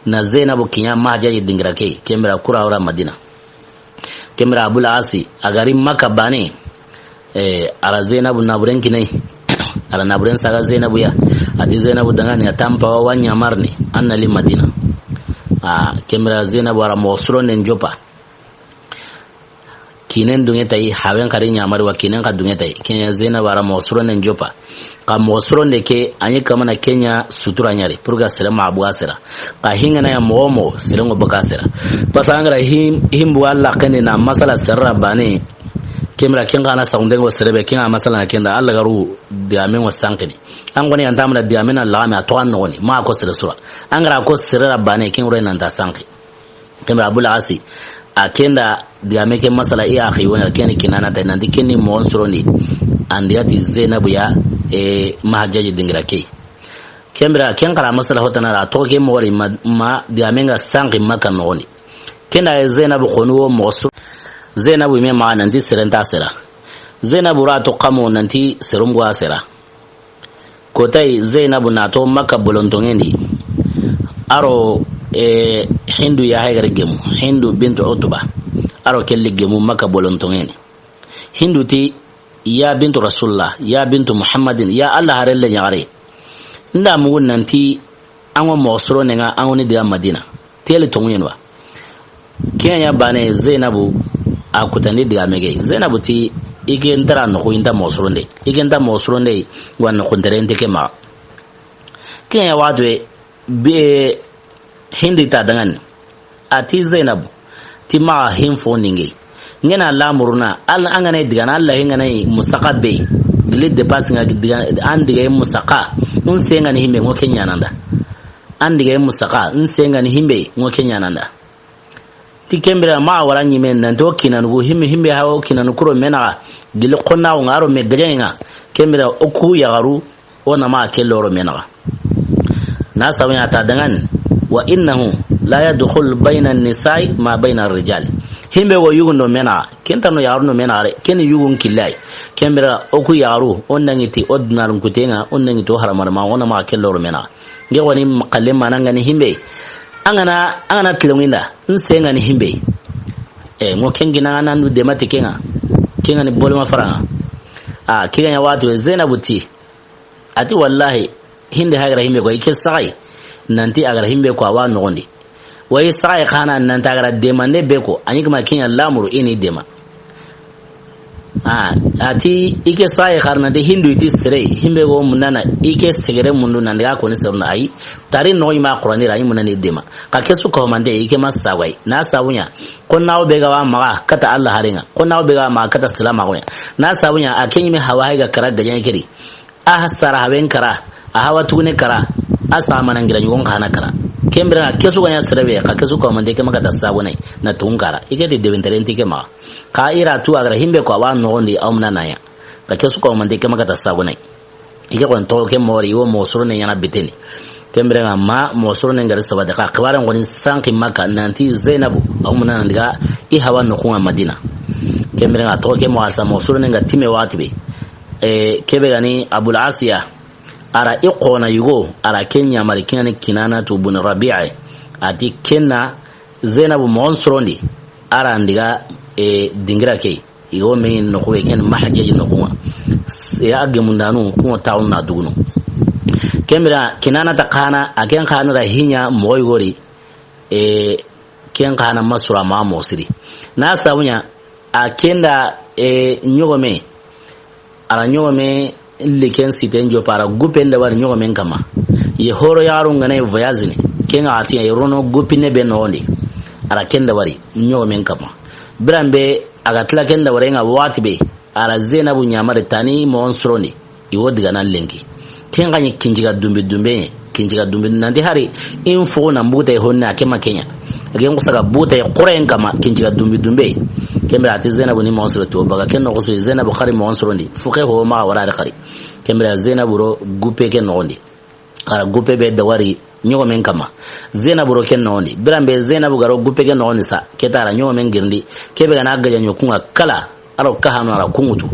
na Zainabu kiɲa Mahajjaj dingira ke. Ken bire kura wara Madina. Ken bire Abul Asi, a ga ri Makka baane. Eh, a ra Zainabu naaburen kini a yi. A ra naaburen saga Zainabu ya. A ti Zainabu danŋa ni a ta n paaba wa ɲaamarini. An na li Madina. Ah, ken bire Zainabu a ra moxo sironden joppa. Kiinen dunŋe ta yi, haaben xa ri ɲaamari wa kiinen xa dunŋe ta yi. Ken ya Zainabu a ra moxo sironden joppa. Xa moxo sironde ke, a ɲi kamana ken ɲa sutura ɲa ri, pour que sere maxa bogu a sera. Xa hi ga na ɲa moxo wo moxo, sere ŋo bogu a sera. Parce que an ga ra hi, hi bogu Alla xenne na masala sere ra baane. Ken bire ken xa na saxunde ŋo sere be, ken ŋa masala na ken da Alla ga ru digaamen ŋo sanqini. An xo ni an ta ma na digaamen na laxame a toxo an noxo ni, maxa ko sere su ra. An ga ra ko sere ra baane, ken wure na n ta sanqi. Ken bire Abul Asi, a ken da digaame ke masala i axi wona ken ni Kinaana ta yi nanti ken ni moxon sirondi. An diga ti Zainabu ya, e, Mahajjaji dingira ke. Ken bire ken xa ra masala hotana ra toxo ke moxo ri ma, ma digaame ŋa sanqi Makka noxo ni. Ken da Zainabu xo ni wo moxo siro. Zainabu me maxa nanti sere nta sera. Zainabu ra toxo xa mo nanti sere bogu a sera. Kota yi Zainabu na toxo Makka bolontonŋen di. A ro, e, Hindu ya hay ga ri gemu. Hindu bintu Utba. A ro ke li gemu Makka bolontonŋen di. Hindu ti, ya bintu Rasulullah, ya bintu Muhammadin, ya Alla haaren le ɲaxare. N da mugu nanti an ŋo moxo sironden ŋa, an ŋo ni diga Madina. Teli tonŋu ɲen wa. Ken ya baane Zainabu a kutandi digaame ke. Zainabu ti, i ke n ta ra noxo, i nta moxo sironde. I ke n ta moxo sironde, wa noxo n tere nte ke maxa. Ken ya waxatu be Hindi ta danŋa ni. A ti Zainabu, ti maxa hin fo ninge. N ga na lamuruna, Alla an ga na digaana, Alla hin ga na musaxa be. Gili dépasse ŋa diga, an diga musaxa. N se ŋa ni himbe ŋo ke ɲaana n da. An diga musaxa, n se ŋa ni himbe ŋo ke ɲaana n da. Ti ken bire ma wara ɲi me nanti o kiinanu ku himbe, himbe ha o kiinanu kuro me naxa. Gili xo na o ŋa ro me gajaŋe ŋa. Ken bire o ku yaxaru o na ma ke loro me naxa. Na sabu ɲa ta danŋa ni. Wa innahu la yadkhulu bayna an-nisa'i ma bayna ar-rijal. Himbe wo yugun do me naxa. Ken ta no yaxaru no me naxa de. Ken yugun killay. Ken bire o ku yaxaru o na ŋi ti o dunarun kuten ŋa, o na ŋi ti o haramar ma, o na ma ke loro me naxa. N ke xo ni xalle ma na ŋa ni himbe. An ga na, an ga na tilenŋinda, n se ŋa ni himbe. E, ŋo ken gina ŋa na ndu dema ti ke ŋa. Ke ŋa ni boloma fara ŋa. A, ke ga ɲa waxatu Zainabu ti. A ti wallahi, Hindi ha ga ra himbe ko, i ke saxay. Nanti a ga ra himbe ko, a wa noxon di. Wa i saxay xa na nanti a ga ra demande be ko, a ɲi kama ke ɲa lamuru i ni dema. A, a ti, i ke sayi xarana de Hindu ti sere, himbe go munana, i ke segere mundu nan daga ko ni seruna ayi. Tari no ma Qur'ani ra, i munani dema. Ka ke su ko mande, i ke ma sawai. Na sawunya. Ko na o be ga wa maxa kata Allah harenga. Ko na o be ga wa maxa kata salama gonya. Na sawunya, a ke ɲi me hawa hay ga kara gajan keri. A sara hawen kara, a hawa tugune kara, a sa mana ngira ɲugon xana kara. Kembira na kesu ganya serebe, ka kesu ko mande ke makata sabunai, na tugun kara. I ke di deben teren ti ke maxa. Ka i ra tu a ga ra himbe ko a wa noxon di a wa muna na ya. Ka kesu ko mande ke makata sabunai. I ke xo n toxo ke mori, i wo moxo soronden ɲana biteni. Kembira nga ma moxo soronden ga ri saba de, ka xibaaren xo ni sanki Makka nanti Zainabu, a wa muna na diga i hawa noxun ŋa Madina. Kembira nga toxo ke moxo a sa moxo soronden ga time waxati be. E, kebe ga ni Abul Asiya, a ra i xona yugo, a ra ken ɲamari, ken ga ni Kinanatu bun Rabi'a. A ti ken na Zainabu moxon sorondi, a ra n diga, e, dingira ke, i wo me noxu be, ken Mahajjaji noxun ŋa. Ya gemundanu, kun ŋa tawun na dugunu. Kembira, Kinanata xana, a ken xana ra hinya moxo yugo ri, e, ken xana masura ma moxo siri. Na sawunya, a ken da, e, ɲogome, a ra ɲogome liken siten jopa, a ra gupen da wari ɲogomen kama. Ye horo yaxarun ga na voyage ni. Ken ga a ti ya, ye rono gupine be noxon di. A ra ken da wari ɲogomen kama. Biran be, a ga tila ken da wari nga waxati be. A ra Zainabu ɲamari tani moxon sorondi. I wo diga na lenki. Ken xa ɲi kinciga dumbi dumbe. Kinciga dumbi nanti hari in fo na mbuta yi honna ke ma ken ɲa. Ken kusa ga buta yi xurayen kama kinciga dumbi dumbe. Ken bire a ti Zenabu ni moxo soro to baga ken noxo su Zenabu xari moxo soro ndi. Fuke ho ma wara de xari. Ken bire Zenabu ro gupe ken noxo ndi. Xara gupe be dawari ɲogomen kama. Zenabu ro ken noxo ndi. Biran be Zenabu ga ro gupe ken noxo ndi sa. Ke ta ra ɲogomen girindi. Ke be ga na gaja ɲokunga kala. A ro kahanu a ra kunŋutu.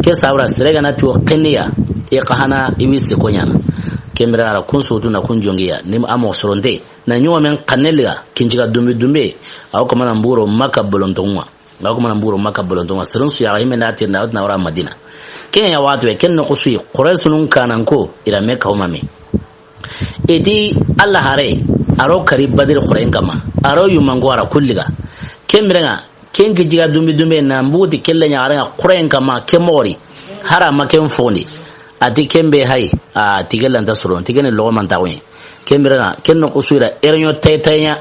Ke sabura sere ga na ti wo xenniya, i kahana i wi siko ɲana. Ken bire a ra kun sutu na kun jongiya, ni a moxo soronte. Na ɲogomen xanne liga, kinciga dumbi dumbe, a wo kamana mburo Maka bolontonŋa. A wo kamana mburo Maka bolontonŋa. Serun su ya ga himenda tirna, a wo ti na wara Madina. Ken ya waxatu be, ken noxo su yi, Quraysunun kanan ko, i ra me kawma me. I ti Alla hare, a ro kari Badiri xurayen kama, a ro yumanko a ra kulliga. Ken bire ŋa, ken kinciga dumbi dumbe na mbuti kelle ɲa a ra ŋa xurayen kama ke moxo ri, hara ma ken fo ndi. A ti ken be hay, a ti ke lanta soro, ti ke ni loxo manta xo ɲi. Ken bire ŋa, ken noxo su yi ra, ereɲo tay tay ɲa,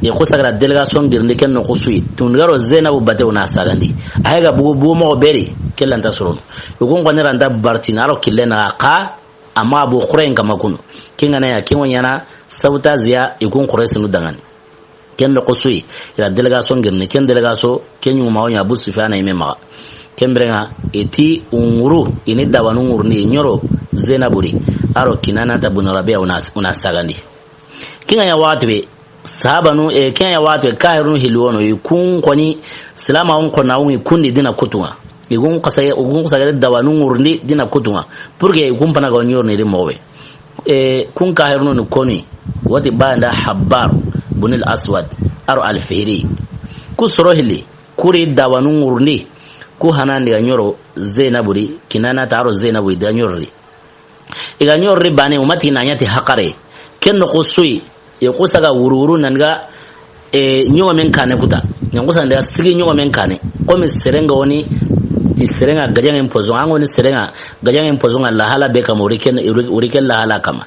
i kusa ga ra délégation girindi ken noxo su yi. Tun ga ro Zenabu bate wo na sagandi. A hay ga bugu bugu moxo be ri, ke lanta soro. I kun xoni ranta barti na ro kille na xa, Amma a bo xurayen kama kunu. Ken ga na ya, ken wo ɲana sabotage ya, i kun Quraysinu dangani. Ken noxo su yi, i ra délégation girindi, ken délégation, ken ɲuma wo ɲa Abu Sufyana i me maxa. Ken bire ŋa, i ti ŋuru, i ni dawanu ŋurundi, i ɲoro Zenabu ri, a ro Kinanata bun Rabi'a, o na, o na sagandi. Ken ga ɲa waxati be, sahabanu, e, ken ga ɲa waxati be, kahirunu hilli wono, i kun xoni, silama won xona won, i kun di dina kutunŋa. I kun xasa, i kun xasa gere dawanu ŋurundi dina kutunŋa. Pour que i kun pana ga ɲorni ri moxo be. E, kun kahirunu ni koni, wati banda Habbar bunil Aswad, a ro Al-Fihri. Ku soro hilli, ku ri dawanu ŋurundi, ku hanandi ga ɲoro Zenabu ri, Kinanata a ro Zenabu ri da ɲorri. I ga ɲorri bane, o ma ti na ɲa ti haxare. Ken noxo su yi, i kusa ga wuru wuru nan ga, e, ɲogomen kane kuta. Nan kusa nda sigi ɲogomen kane. Komi sere ŋa woni, ti sere ŋa gajaŋen poison. An ga woni sere ŋa gajaŋen poison ŋa la hala be kama, o ri ken, o ri ken la hala kama.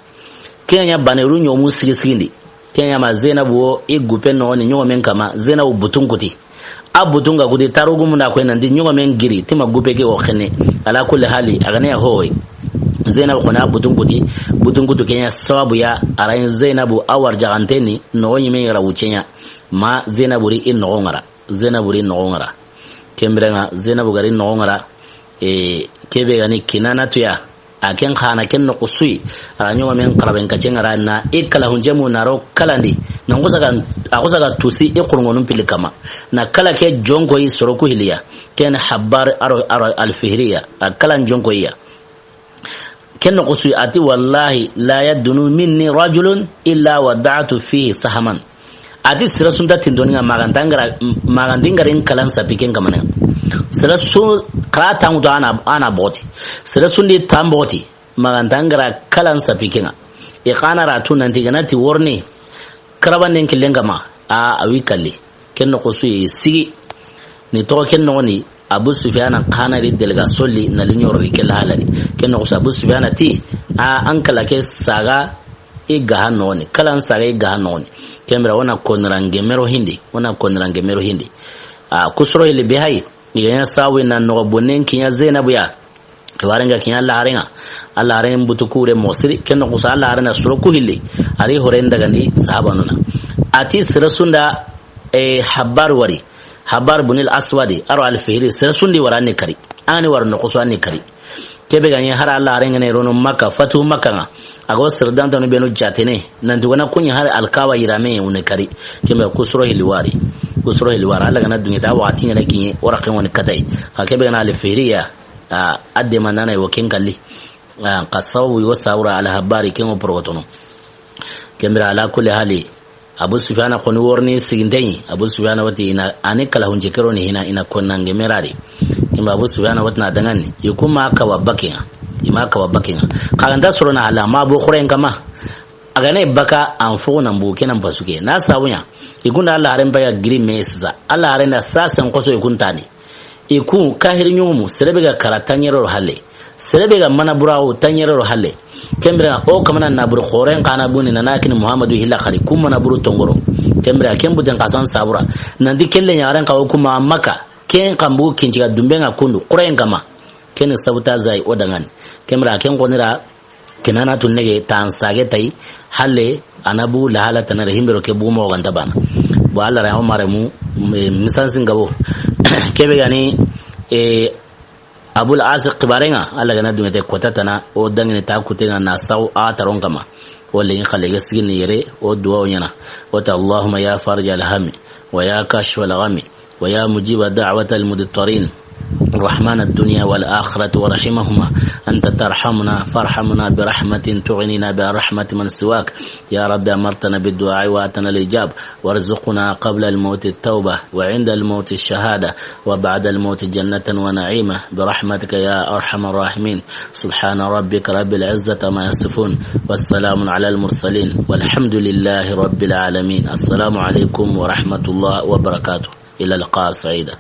Ken ɲa bane, o ru ɲomu sigi sigindi. Ken ɲa ma Zenabu wo, i gupe noxo ni ɲogomen kama, Zenabu butun kuti. A butun ga kuti, tarugumu na koy nanti ɲogomen giri, ti ma gupe ke wo xenne. Ala kulli hali, a ga na ya hoy. Zenabu xoni a butun kuti, butun kutu ken ɲa sababu ya, a ra yin Zenabu a warjaxante ni, noxo ɲime ɲi ra wucce ɲa. Ma Zenabu ri i noxo ŋa ra, Zenabu ri i noxo ŋa ra. Ken bire ŋa, Zenabu ga ri noxo ŋa ra, e, ke be ga ni Kinanatu ya. A ken xa na ken noxo su yi, a ra ɲogomen xaraben kace ŋa ra na i kala hunjemu na ro kalandi. Na kusa ga, a kusa ga tusi i xurungonun pili kama. Na kala ke jonko yi soro ku hilli ya. Ken Habbar a ro, a ro Al-Fihri ya. A kala jonko yi ya. Ken noxo su yi a ti, "Wallahi la yadnu minni rajulun illa wada'tu fihi sahaman." A ti sere su nta tindoni ŋa, maxa nta ŋa ra, maxa nta ŋa ri n kalan sapi ken kamane. Sere su xa ra tanŋutu a na, a na boxoti. Sere su ndi tan boxoti, maxa nta ŋa ra kalan sapi ken ŋa. I xa na ra tu nanti ga na ti worni, karabanden killen kama, a, a wi kalli. Ken noxo su yi sigi. Ni toxo ken noxo ni, Abu Sufyana xa na ri délégation li na li ɲorri ke la hala di. Ken noxo su Abu Sufyana ti, a, an kala ke saga i gaha noxo ni. Kalan saga i gaha noxo ni. Ken bire wo na konirange mero hindi. Wo na konirange mero hindi. A, ku soro hilli be hay. I ga ɲa sawi na noxo bonnen kiɲa Zenabu ya. Xibaaren ga kiɲa Alla haren ŋa. Alla haren butu kure moxo siri. Ken noxo su Alla haren na soro ku hilli. A ri horen dagandi sahabanu na. A ti sere su nda, e, Habbar wari. Habbar bunil Aswadi, a ro Al-Fihri, sere su ndi wara ni kari. An ni wara noxo su a ni kari. Ke be ga ɲi hari Alla haren ŋa ne rono Makka, fatu Makka ŋa. A go sere dantanu benu jatene. Nanti wo na ku ɲi hari Alkaaba yirame o ni kari. Ken bire ku soro hilli wari. Ku soro hilli wari. Alla ga na duŋe ta waxati ŋa ne kiɲe, o ra ken wo ni katay. Xa ke be ga na Al-Fihri ya. A, a de ma nana yi wo ken kalli. A, xa sababu yi wo sawura Al-Habbari ken wo porogotono. Ken bire ala kulli hali. Abu Sufyana xoni worni siginteyi. Abu Sufyana wati i na, a ni kala hunje kero ni hina i na konnange merari. Ken bire Abu Sufyana wati na dangani. I ku ma kawa bakinŋa. I ma kawa bakinŋa. Xa ga nta soro na hala ma bo xurayen kama. A ga na i baka an fo na mbu ke na mpasu ke. Na sabu ɲa. I kun da Alla haren baka giri me sisa. Alla haren da sa sen xoso i kun tani. I ku kahiri ɲumu, sere be ga kara taɲere ro halle. Sere be ga mana burawo taɲere ro halle. Ken bire o kamana na bur xoren xa na buni na na kini Muhammadu hilla xari ku mana buru tongoro. Ken bire ken buten xa san sabura. Nanti kelle ɲaren xa wo kuma Makka. Ken xa mbu kinciga dumbe ŋa kundu. Xurayen kama. Ken sabuta zai o dangani. Ken bire ken xo ni ra, Kinana tun nege tan sage tay, halle a na bu lahala tanare himbero ke bu mo ganta bana. Bo Allah ra o mare mu, e, misansin gabo. Kebe gani, e, Abul Asiq kibarenga, Allah gana dungete kota tana, o dangini ta kutenga na saw a taron kama. O lengi xale ga sigini yere, o duwa o ɲana. O ta: اللهم يا فارج الهم، ويا كاشف الغم، ويا مجيب دعوة المضطرين، رحمن الدنيا والآخرة ورحيمهما، أنت ترحمنا فارحمنا برحمة تغنينا بها رحمة من سواك. يا رب أمرتنا بالدعاء وآتنا الإجاب، وارزقنا قبل الموت التوبة، وعند الموت الشهادة، وبعد الموت جنة ونعيما، برحمتك يا أرحم الراحمين. سبحان ربك رب العزة عما يصفون، والسلام على المرسلين، والحمد لله رب العالمين. السلام عليكم ورحمة الله وبركاته. إلى اللقاء سعيدا.